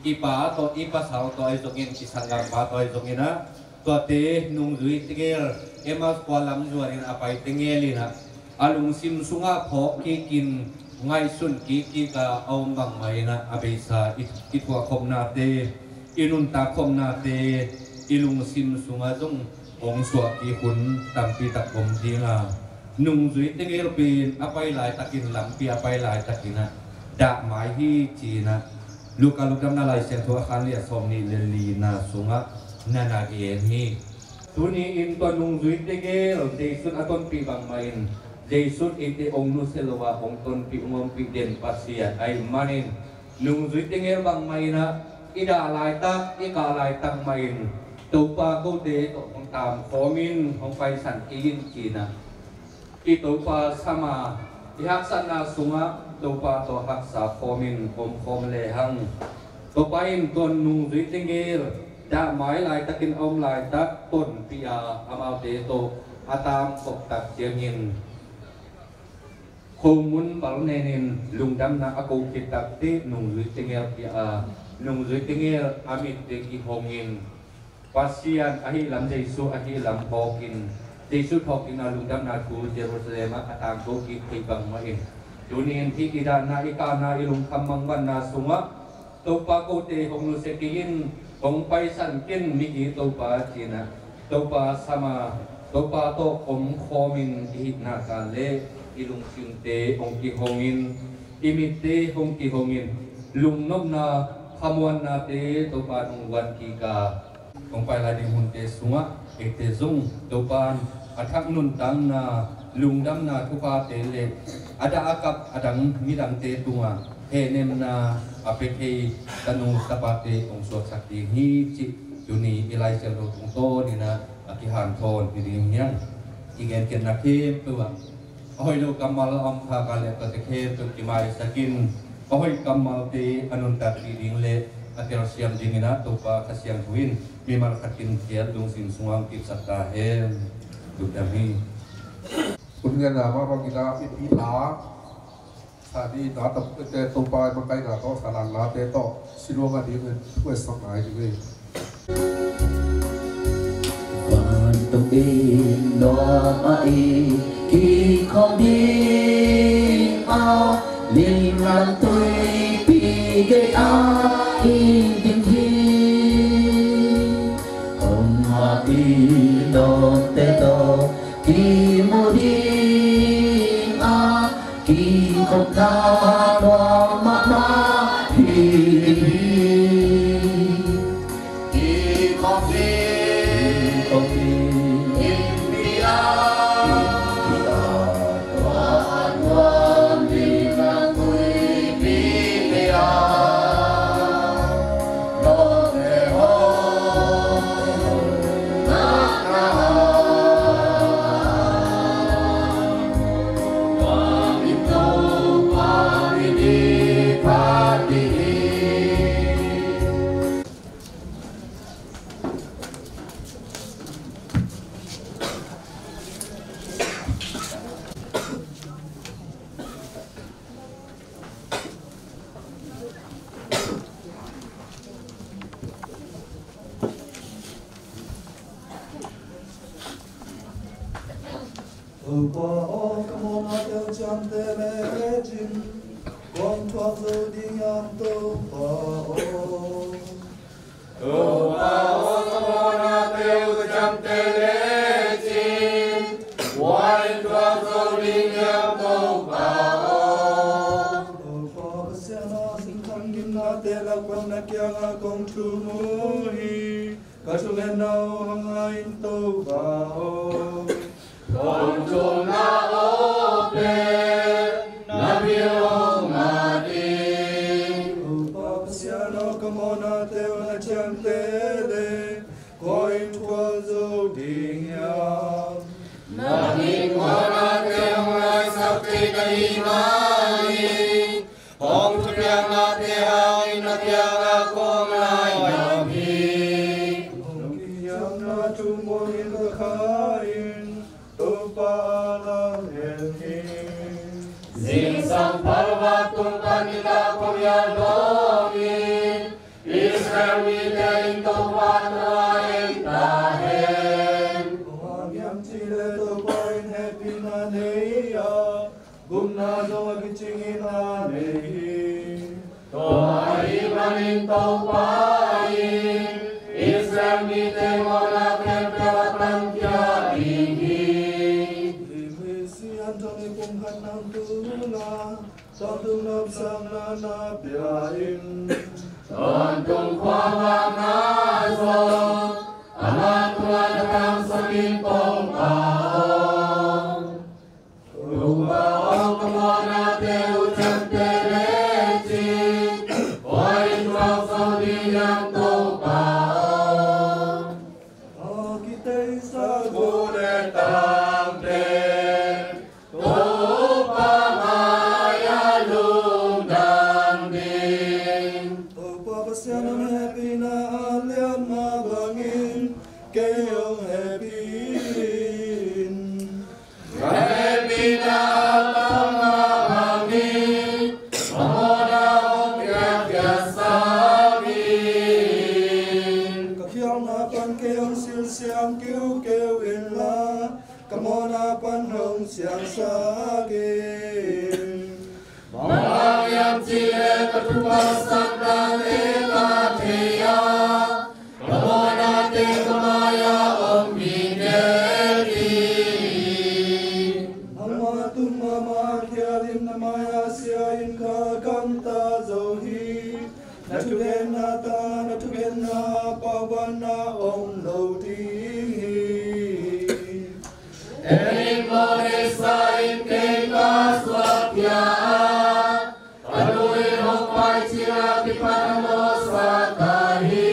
i pa tawh i pasal tawh ahi zongin, i sanggampa tawh ahi zongin ah, tuate nungzui tegel, Emmaus khua lam zuanin a pai tegel in ah, a lungsim sungah phawk kik in, ngaihsun kik kik a, a om bangmah in ah a beisa i, i thuak khopnate, i nuntak khopnate, i lungsim sungah zong hong suah kik hun tampi tak om ding a, nungzui tegel pen a pai laitakin, lampi a pai laitakin ah dah mai hi ci-in ah Luka lungdamna Lai Siangtho a khan li a sawmnih le lina sungah na na gen hi. Tuni in tua nungzui tegel Jesu in a tonpih bangmah in, Jesu in eite hong nusia lo a hong tonpih, hong ompih den Pasian ahih manin, nungzui tegel bangmah in ah i dah laitak, i kah laitak mah in Topa kote tawh hong taamkhawm in, hong paisan kei in ci-in ah, i Topa sam a, i haksatna sungah Topa tawh haksa khawmin omkhawm lehang, Topa in tua nungzui tegel dah mai laitakin a om laitak tonpih a, amaute tawh a taamkhop tak ciangin khomun bal nenin lungdamna a ko khit takteh nungzui tegel pia a, nungzui tegel a mit teng i hongin, Pasian ahih lam, Jesu ahih lam phawkin, Jesu thawhkikna lungdamna thu Jerusalem ah a tangko kik thei bangmah in, tuni in hih i dahna, i kahna, i lungkham mangbatna sungah Topa kote hong nusia kei in, hong paisan ken migi Topa ci-in ah Topa sam a, Topa tawh omkhawmin i hih nak leh i lungsimte hong kihongin, i mitte hong kihongin, lungnopna, khamuannate Topa in hong guan kik a, hong pai lai ding hunte sungah eite zong Topa in a thak nuntakna, lungdamna thuphate le a dah a kap a dang midangte tungah hehnemna a pia thei tanu tapate hong suaksak ding hi cih tuni i Lai Siangtho tungtawnin ah a kihanthawn hi ding hi hang. I genkhiatna khempeuh ah a hoih lo kammal a om khak a leh tuate khempeuh kimaisak in, a hoih kammalte a nuntakpih ding le A telsiam dingin ah Topa Kha Siangtho in mimal khat in kiat lungsim sungah hong kipsak ta hen. Tua hi. Hun ngen a mah bangin ah mipi la sa ding a, Topa, Topa makaihna tawh, thahatnate tawh, Siloam a ding in thu a sak nai ding hi. Vantung in nuam a i kikhawm ding a, limlam tuipi gei a i ding hi. Hong makaih lawmte tawh kimu ding a, kikhopna nuam mahmah hi. Topa aw, ka mawhnate uh ciamteh lecin, kua in thuak zo ding hiam, Topa aw? Topa aw, ka mawhnate uh ciamteh lecin, kua in thuak zo ding hiam, Topa aw? Topa Pasian aw, singkhan gimnate lak pan na kiangah kong thum uh hi. Ka thungetna uh hong ngai in, Topa aw. Kong thumna uh pen na bil hong mat in. Topa Pasian aw, ka mawhnate uh na ciamteh leh, kua in thuak zo ding hiam? Nang in mawhnate hong laisak thei ka hih manin, hong thupiaknate hangin na kiangah kong lailam hi. Hong kiciamna thu muang in ka kha in, Topa lam en hi. Zingsang phalvak tung pan nitak kong hial dawng in, Israel mite in Topa tawh en ta hen. Bang hang hiam cih leh Topa in hehpihna nei a, gupna zong a kicingin a nei hi. Tua ahih manin Topa in Israel mite mawhna khempeuh a tankhia ding hi. Hih Messiah tawh ni pumkhat nang tungah tawntung nopsakna na pia in. Tawntung khuavakna zong ama tungah na tangsak in, Topa aw. Topa aw, ka mawhnate uh ciamteh lecin, kua in thuak zo ding hiam, Topa aw? A kiteisa gu le tangte Topa mai-ah lungdam ding. Topa Pasian, na hehpihna a lian mah bangin kei hong hehpih in. Ka hehpihna a tam mah bangin ka mawhna hong piakpiaksak in. Ka khialhna pan kei hong silsiang kiukiu inla, ka mawhna pan hong siangsak in. Bang hang hiam cih leh ka thupha saknate ka thei a, ka mawhnate ka mai-ah om ngitnget hi. Nangma tung mahmah khial in, na mai-ah sia in ka gamta zo hi. Na thugenna tangah na thugenna paubanna om lo ding hi. Tenin mawhneisa in kei ka suakkhia a, ka nu in hong pai cil a kipan a mawhsa ka hi.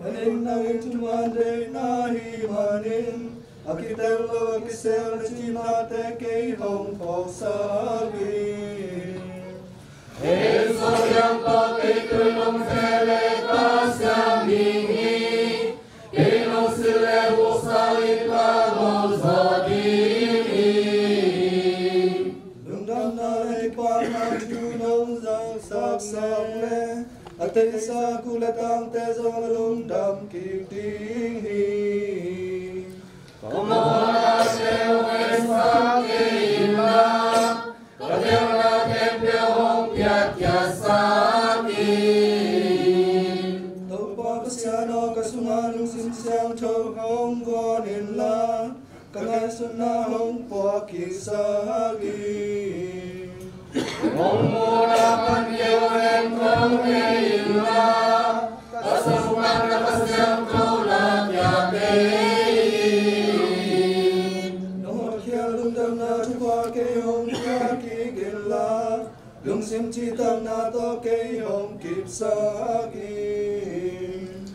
Tenin nang in thuman deih na hih manin, a kitel lo a kisel na cihnate kei hong phawksak in. Siangtho kei tui nong fe le ka siam ding hi. Kei nong silh le vuksa in ka ngong zaw ding hi. Lungdamna le kipakna thu nong zang saksak le a teisa kul le tangte zong a lungdam kik ding hi. Ka mawhnate hong ensak kei inla, ka biakna khempeuh hong piakkhiatsak in. Topa Pasian aw, ka sungah lungsim siangtho hong guan inla, ka ngaihsutna hong puakkiksak in. Hong muhna pan kei uh hen hong hei inla, ka sungah na Kha Siangtho la pia kei in. Na hotkhial lungdamna thupha kei hong pia kik inla, lungsim cihtakna tawh kei hong kipsak in.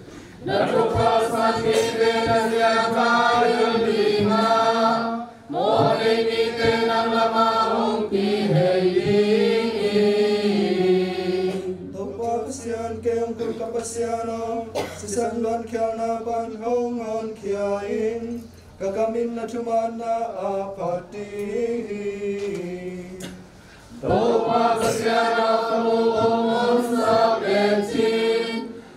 Na thupha sanpihte na ziaha in ding a, mawh a nei mite nang lamah hong kihei ding hi. Topa Pasian, kei hong khut ka Pasian aw, sisan luankhialna pan hong honkhia in. Ka kam in na thumanna ah phat ding hi. Topa Pasian aw, ka muk hong honsak lecin,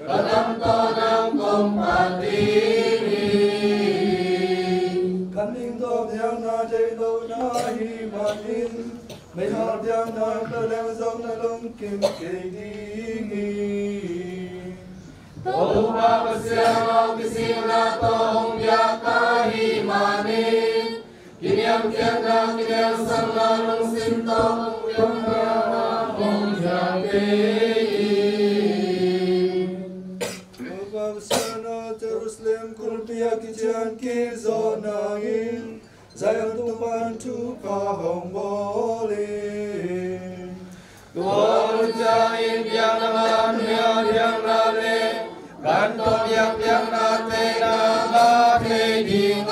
ka kam tawh nang kong phat ding hi. Ka ning tawh biakna deih lohna ahih manin, meihal biakna ka leng zong na lungkim kei ding hi. Topa Pasian aw, kizikna tawh hong biak ka hih manin, kiniamkhiatna, kiniamsakna lungsim tawh hong biak ka hong biak kei in. Topa Pasian aw, Jerusalem kulpi a kician kizawh nangin, Zion tung pan thupha hong bawl in. Tua hun ciangin biakna man hia biakna le kan tawh biak biaknate na ngah thei ding a,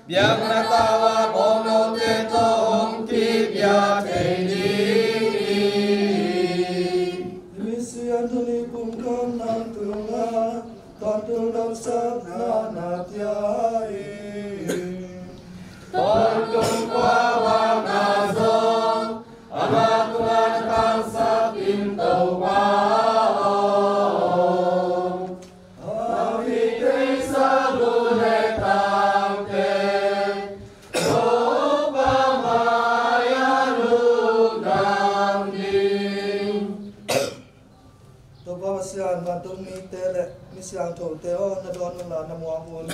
biakna tau a bawlnote tawh hong kipia thei ding hi. Misi Anthony pumkhamna tungah tawntung nopsakna na pia in. Tawntung khuavakna zong ama tungah thangsak in, Topa aw. A mite sa lu le tangte Topa mai-ah lungdam ding. Topa Pasian, vantung mite le mi siangthote aw, na dawn unla na muang un.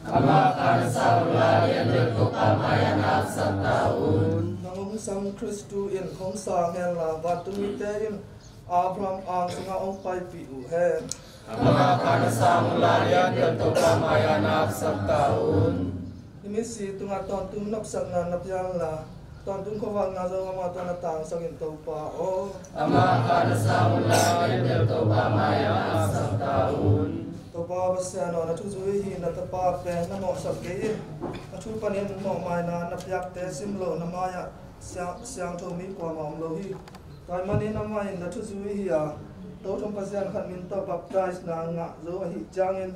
Amah kha na sang unla, lian bel Topa mai-ah na apsak ta un. Nang hong sam Khristu in hong sang henla, vantung mite in Abraham ang sungah hong paipih uh hen. Amah kha na sang unla, lian bel Topa mai-ah na apsak ta un. Nimisi tungah tawntung nopsakna na pia inla, tawntung khuavakna zong amah tawh na tangsak in, Topa aw. Amah kha na sang unla, lian bel Topa mai-ah na apsak ta un. Topa Pasian aw, na thuzui hi na tapa pen na mawhsak kei in. A thu panin mawhmaina na piakte sim lo na mai-ah siang, siangtho mi kuamah om lo hi. Tua ahih manin amah in na thuzui hi a, Tothom Pasian khat min tawh baptisena ngah zo ahih ciangin,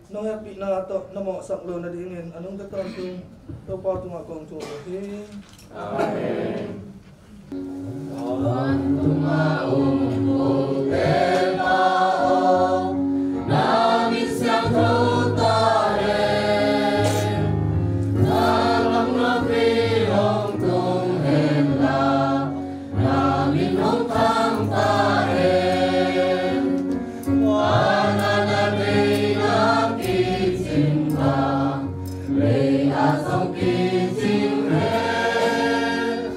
nong hehpihna tawh na mawhsak lo nadingin a nungta tawntung Topa tungah kong thum uh hi. Amen. Vantung a om kote Pa aw, na min siangtho ta hen. Na kammal hong tung hen la, na min hong thang ta hen. Vanah na deihna kicing bang, lei ah zong kicing hen.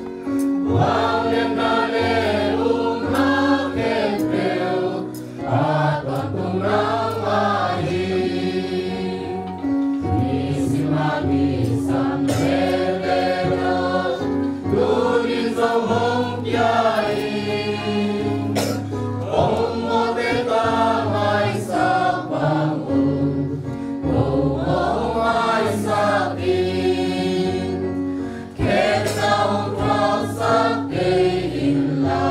Vangliatna le upna khempeuh a tawntung nangmah hi. Nisim a kisam lele lo, tuni-in zong hong pia in. Hong mawhte ka maisak bang un, ko hong maisak in. Khemsa hong thawhsak kei inla,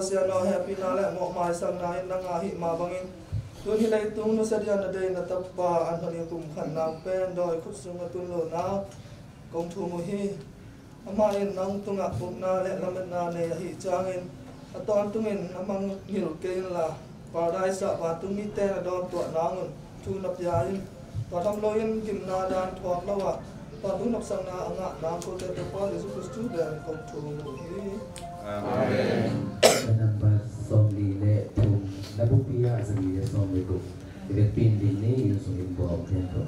Pasian aw, hehpihna le mawhmaisakna in nang a hih mah bangin tun hih leitung nusia dia na deih na tapa an hon i kum khat nang pen dawi khut sung a tun lo nang kong thum uh hi. Amah in nang tungah ukna le lametna nei ahih ciangin a tawntungin a mangngilh kei inla, Paradise ah vantung mite na dawntuah nang un thu na pia in. Tua tham loin gimna dan thuak lo ah vantung nopsakna a ngah nang kote Topa Jesu Khristu bek in kong thum uh hi. Amen. Number sawmli le thum, na bupi ah zali le sawmli guk. I vekpi in ding ni, inn sung inn bup teng tawh.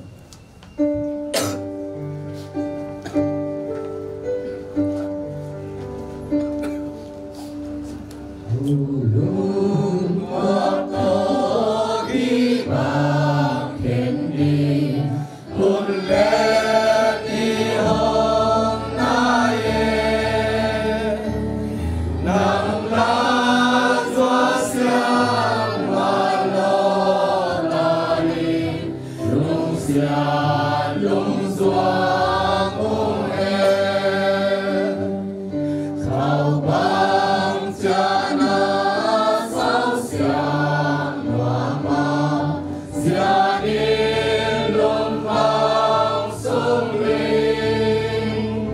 Lungsiat lungzuang ung e, khau bang ciana sau siang nuam a, sian in lungvang sung ling,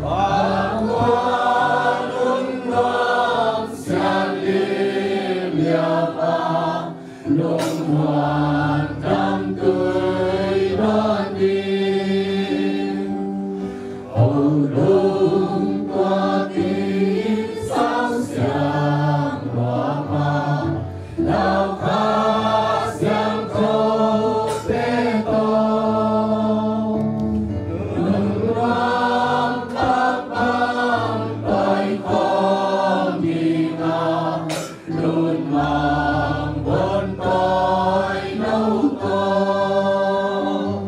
bang kuan un nuam sian lim liam a, lungmuan tamtui dawn ding. O lung tua tin sau siang nuam a, lau kha siangtho pe tawh, lungmuan tamtam pai khawm ding a, lungmang bon tawi no tawh,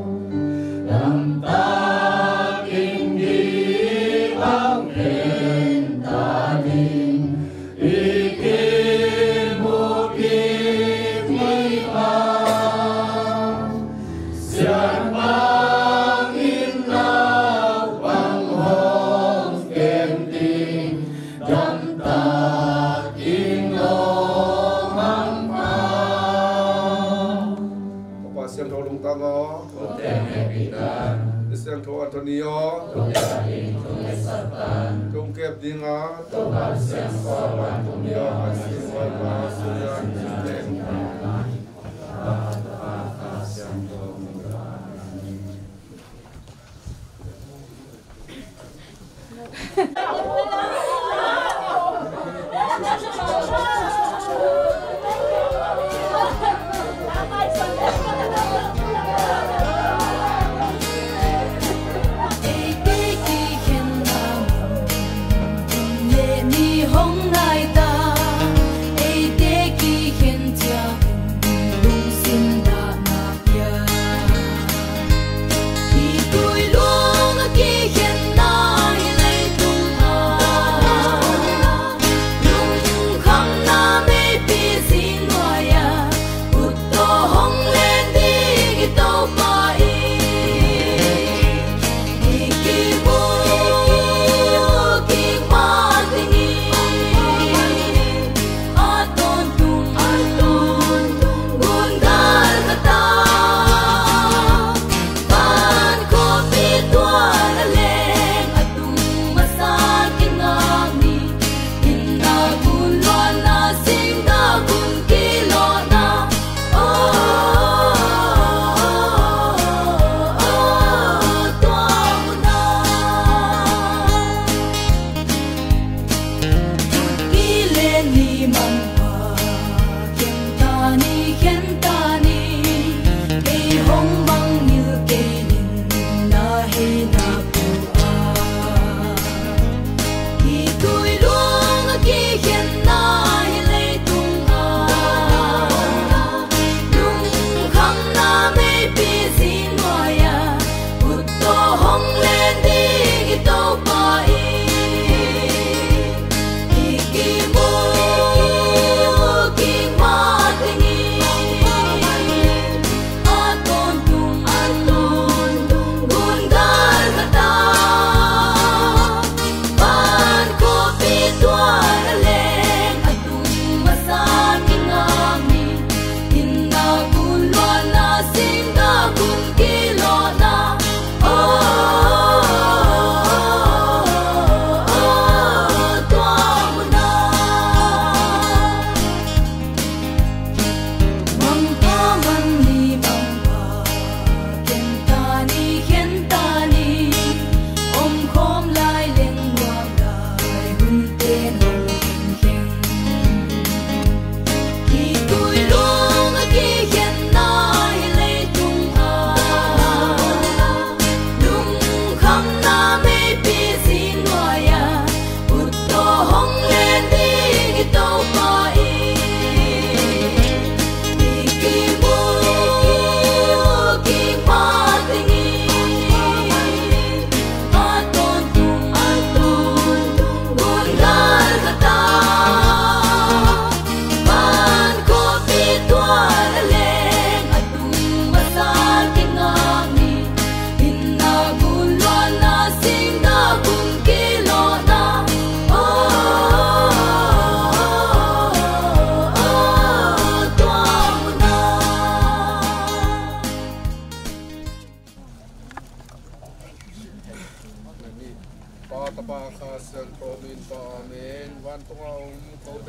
damtak in dih bang khen ta ding, i kimu kik ding a, sian bang in naupang hong kem ding, damtak in aw Mangpha. Papa siangtho lungtang aw. Kote hehpih ta. I siangtho Anthony aw. Kote in thong ngetsak ta. Thong kep ding a. Topa siangtho vantung mi aw. Siangtho vantung mi aw.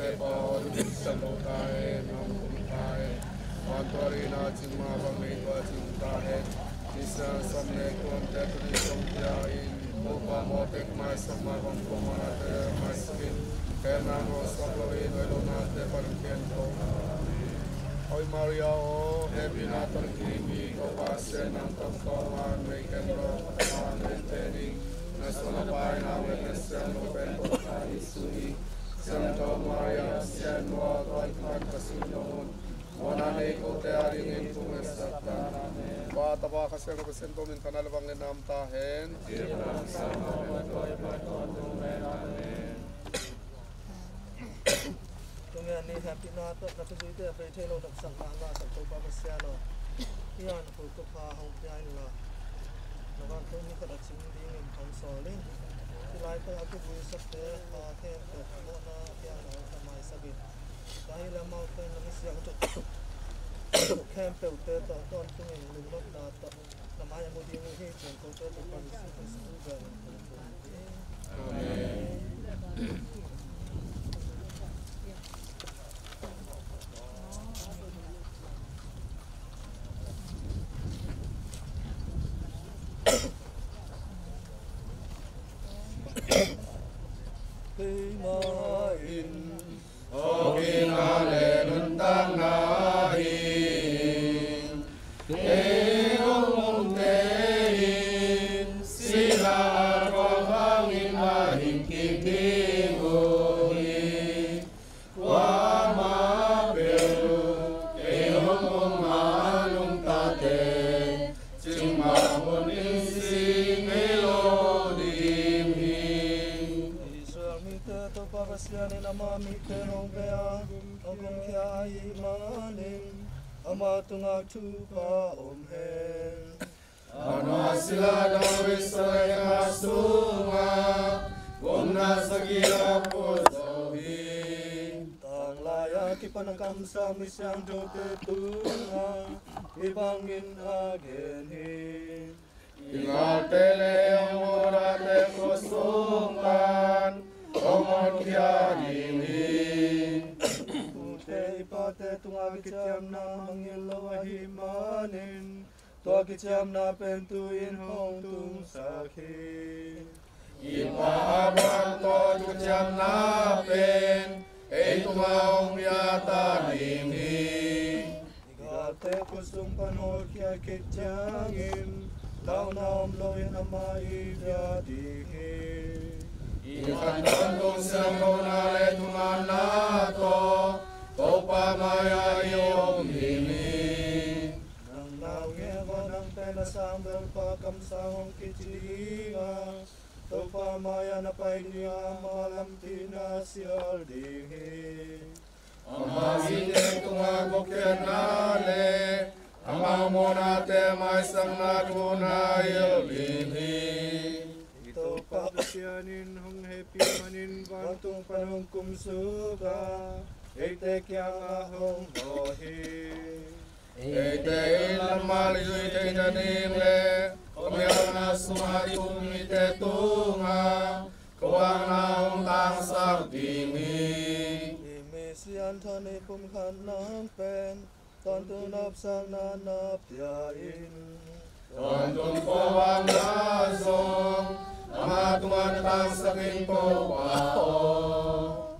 Te pa aw, na min siangtho ta hen, na hong tung ta hen. Vantung a dingin a cing mah bang na hong tung ta hen. Nisim a samle tuamte tuni zong pia in. Topa mawhte ka maisak mah bang, kuamah nate maisak in. Ka hehna hong sak loin, hoih lohnate pan hong khia in. Amen. Ave Maria aw, hehpihna tawh na kidim hi, Topa Pasian nang tawh ka tawng a, na vei ken rawh, ka tapa hong vei pen ing. Na suan a pai na vei pen siangtho pen Topa Jesu hi. Siangtho Maria, Pasian nu aw, tua i kipan ka sui nong un. Mawhna nei kote adingin thum hong ensak ta in. Pa, Tapa, Kha Siangtho Pasian ko min thang a le vang le nam ta hen. Tuni a ni hehpihna tawh na thuzuite a bei thei lo na sak mahmah sak Topa Pasian aw. Hih a na khut ko pha hong pia inla, na vantung mi khat a cing dingin thong sawl in. Hih laitak a kivuisakte pha khempeuh mawhna a piang na hong thamai sak in. Tua hi leh amau pen na mi siangtho khempeuhte tawh tawntungin lungnopna tawh na mai a mu ding uh hi, ci-in kote Topa Jesu Khristu bel in. Amen. Keimah in thawhkikna le nuntakna hi. Kei hong umte in sihna a thuak hangin a hing kik ding uh hi. Kuamah peuh kei hong um a nungtate, cing mah hun in si ngei lo ding hi. Israel mite Topa Pasian in ama mite hong beh a, hong kumkhia ahih manin ama tungah thupha om hen. A nua sila David sawltakna sungah kumna sagih a put zo hi. Tanglai a kipan a kamsang mi siangthote tungah hih bangin a gen hi. I galte le i hong muhdahte khuasung pan hong honkhia ding hi. I pute i pate tungah kiciamna mangngilh lo ahih manin tua kiciamna pen tu-in hong tungsak hi. I pa Abraham tawh kiciamna pen ei tungah hong pia ta ding hi. I galte khuasung pan hawlkhia khit ciangin launa om loin amah i pia ding hi. I khan tawntung siangthona le thumanna tawh Topa mai-ah i om ding hi. Nang naungek aw, nang pen a sangvelpa kamsang hong kici ding a, Topa mai-ah na pai ding a, ama lampina sial ding hi. Ama mite tungah gupkhiatna le ama mawhnate maisakna thu na hilh ding hi. I Topa Pasian in hong hehpih manin vantung pan hong kumsuk a, eite kiangah hong hawh hi. Eite in lammal i zuih theihna ding le khuamialna sungah i tung mite tungah khuavakna hong tangsak ding hi. I misi an than i pumkhat nang pen tawntung nopsakna na pia in. Tawntung khuavakna zong ama tungah na tangsak in, Topa aw.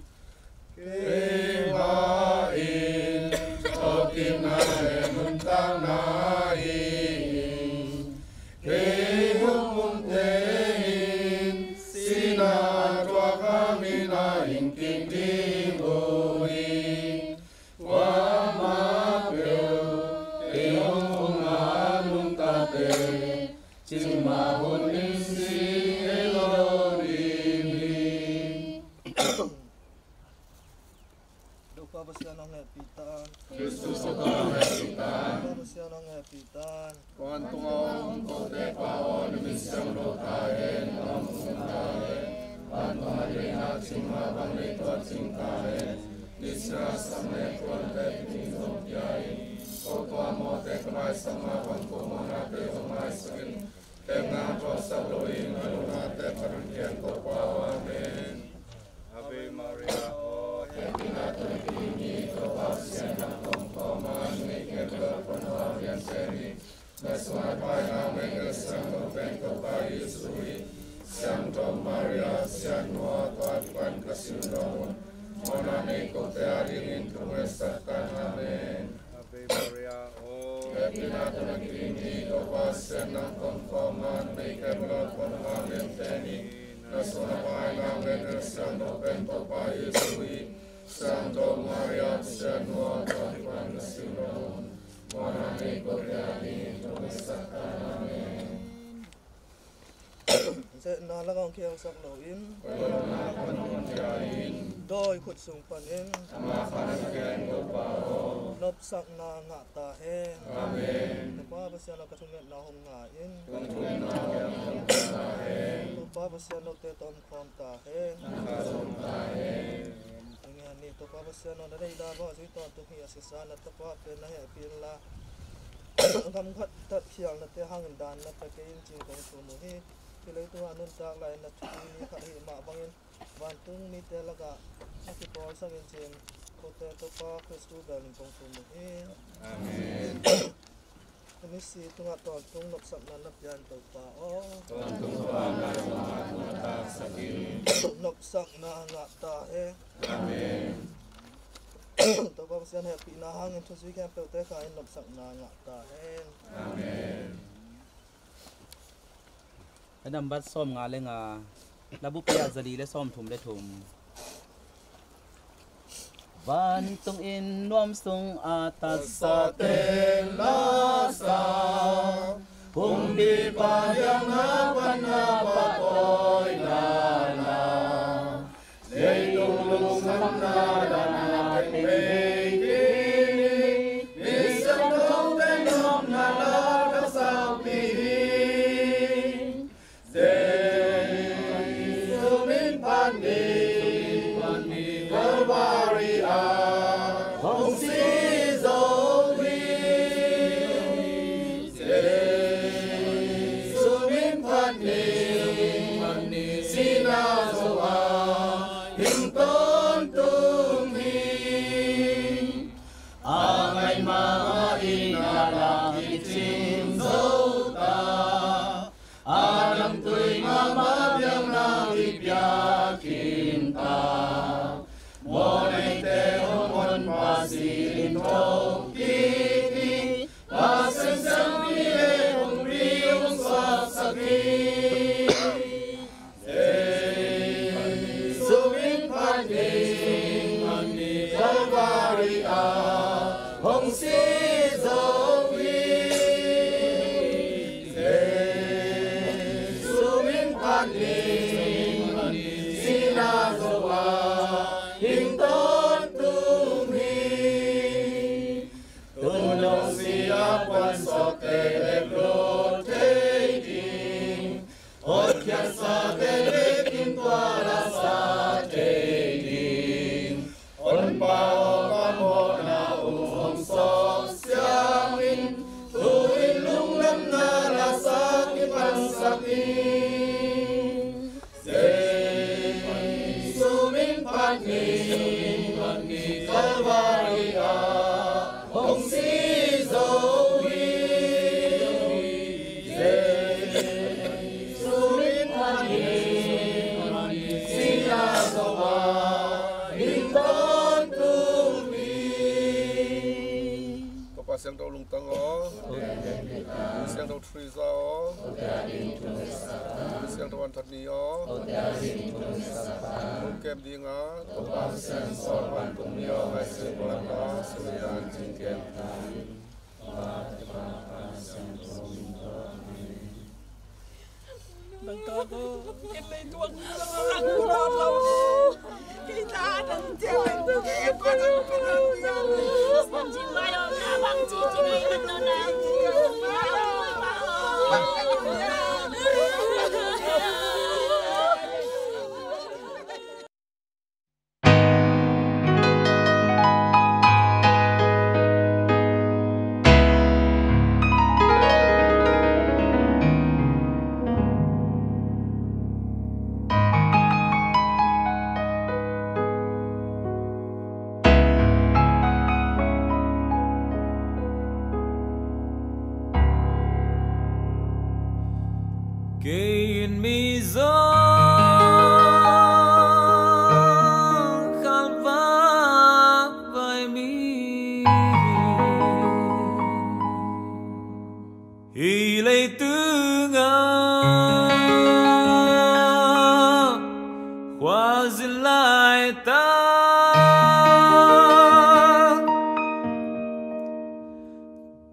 Keimah in thawhkikna le nuntakna hi. Kei hong umte in sihna a thuak hangin a hing kik ding uh hi. Kuamah peuh kei hong um a nungtate, cing mah hun in si ngei lo ding hi. Topa Pasian hong hehpih ta in. Khrist Topa hong hehpih ta in. Topa Pasian hong hehpih ta in. Vantung a om kote Pa aw, na min siangtho ta hen, na hong tung ta hen. Vantung a dingin a cing mah bang na hong tung ta hen. Nisim a samle tuamte tuni zong pia in. Ko tua mawhte ka maisak mah bang, ko mawhnate zong maisak in. Ka hehna thuaksak loin, ka lohnate pan hong khia in, Topa aw. Amen. Ave Maria aw, hehpihna Na sungah paina mei Siangtho pen Topa Jesu hi. Siangtho Maria, Sian Noah, tua kipan ka siu na un, mawhna nei kote adingin thungetsak tan. Amen. Ave Maria, aw hehpihna tawh na kidim hi, Topa Pasian nang kong khawm a, na mei khempeuh ah kong khawm a, na mei khempeuh ah kong khawm a, na sungah paina mei Siangtho pen Topa Jesu hi. Siangtho Maria, Sian Noah, tua kipan ka siu na un, mawhna nei kote adingin thungetsak tan. Amen. Zehna lakah hong khialsak loin, dawi khut sung panin, nopsakna ngah ta hen. Amen. Topa Pasian aw, ka thungetna hong ngah in. Topa Pasian, note tawh om khawm ta hen. Amen. Eng e ni, Topa Pasian aw, na deihna bang a zui tawntung hi a, sisa na Tapa pen na hehpih inla, gam khat tat khialhnate hangin dan na pia kei in ci-in kong thum uh hi. Hih leitungah nuntak lai-in na thupi mi khat ahih mah bangin, vantung mite lakah na kipawlsak in ci-in kote Topa Khristu belin kong thum uh hi. Amen. Ka misi tungah tawntung nopsakna na pia in, Topa aw. Tawntung pa na zong a tun a taksak in. Nopsakna ngah ta hen. Amen. Topa Pasian hehpihna hangin thuzui khempeuhte kha in nopsakna ngah ta hen. Amen. A nambat sawmnga le nga, labupi ah zali le sawmthum le thum. Vantung in nuam sung a tatsate lasa, kumpipa biakna pan na pakoi nana, leitung lungkhamna dan a pei kei ni, mi siangthote nopna la taksakpih hi. Jesu min phat ni, Calvary ah hong si zo hi. Jesu min phat ni, sihna zo a hing tawntung hi. A ngai mahmah in a lak i cing zo ta, a damtui mahmah biakna i pia khin ta. Mawhneite hong honpa si in thokik hi, Pasian siampi le hong pi hong suaksak hi. Jesu min phat ni, Calvary ah hong si zo hi. Jesu min phat ni, sihna zo a hing tawntung hi. Tun dong si a puan sawkte bek lut thei ding, hotkhiatsate bek in tua la sa thei ding. Honpa aw, ka mawhna uh hong sawk siangin, tu-in lungdamna la sa kipansak in. Jesu min phat ni, Calvary ah hong si zo hi. Jesu min phat ni, sihna zo a hing tawntung hi. Topa Siangtho Lungtang aw, Siangtho Theresa aw, Siangtho Anthony aw, hong kem ding a, Topa Pasian sawl vantung mi aw, ngaihsut buan a, sui dan cing kem. Kei in mi zong khalvak vai mi hi. Leitungah khuazin laitak,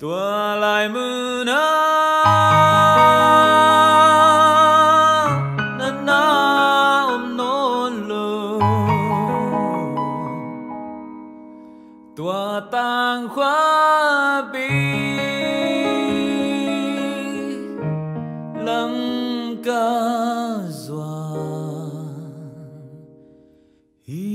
tua lai munah na na om nawn lo. Tua tang khuapi lam ka zuan hi.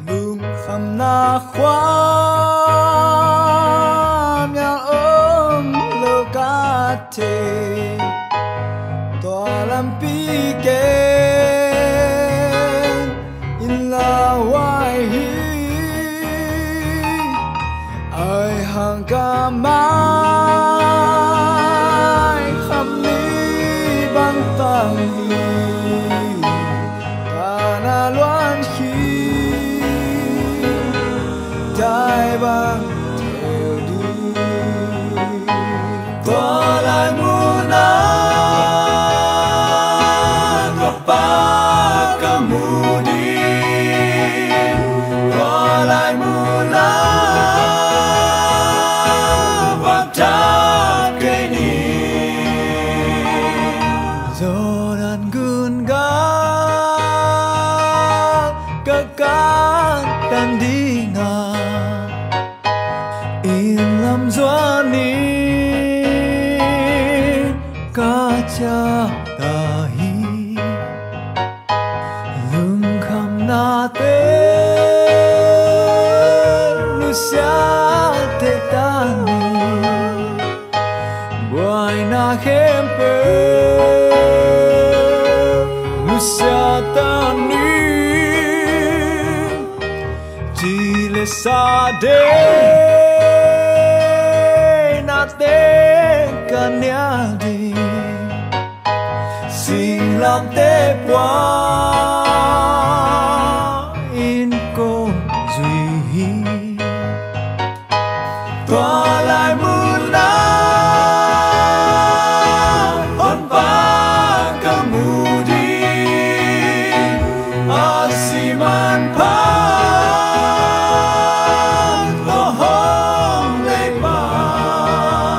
Lungkhamna khua mya om lo ka thei, tua lampi ken in la huai hi. Ai hang ka mai kham ni bang tang hi, ka na luan hi. Dai bang theu ding. Tua lai munah ka pa ka mu ding. Tua lai munah vakthap kei ni. Jordan gun gam ka kantan ding a, inn lam zuan in ka ciah ta hi. Lungkhamnate nusia thei ta ni. Buaina khempeuh nusia ta ni. Ci le sa deih nate ka nial ding. Singlamteh pua in kong zui hi. Tua lai munah Honpa ka mu ding, a si manpha tua hong lei pan.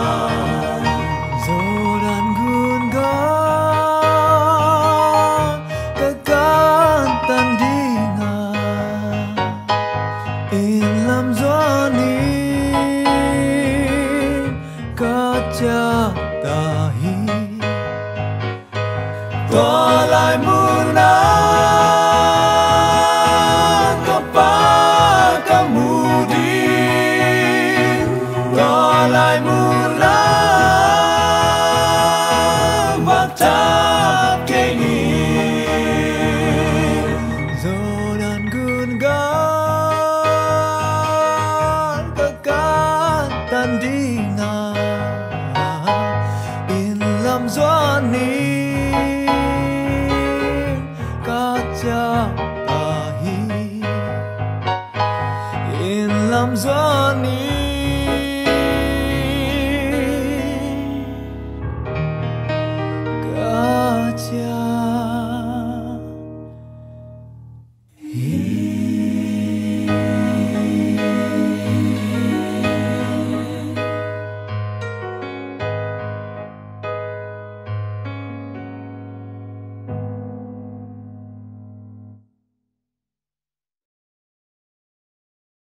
Jordan gun gam ka kantan ding a, inn lam zuan in ka ciah ta hi. Tua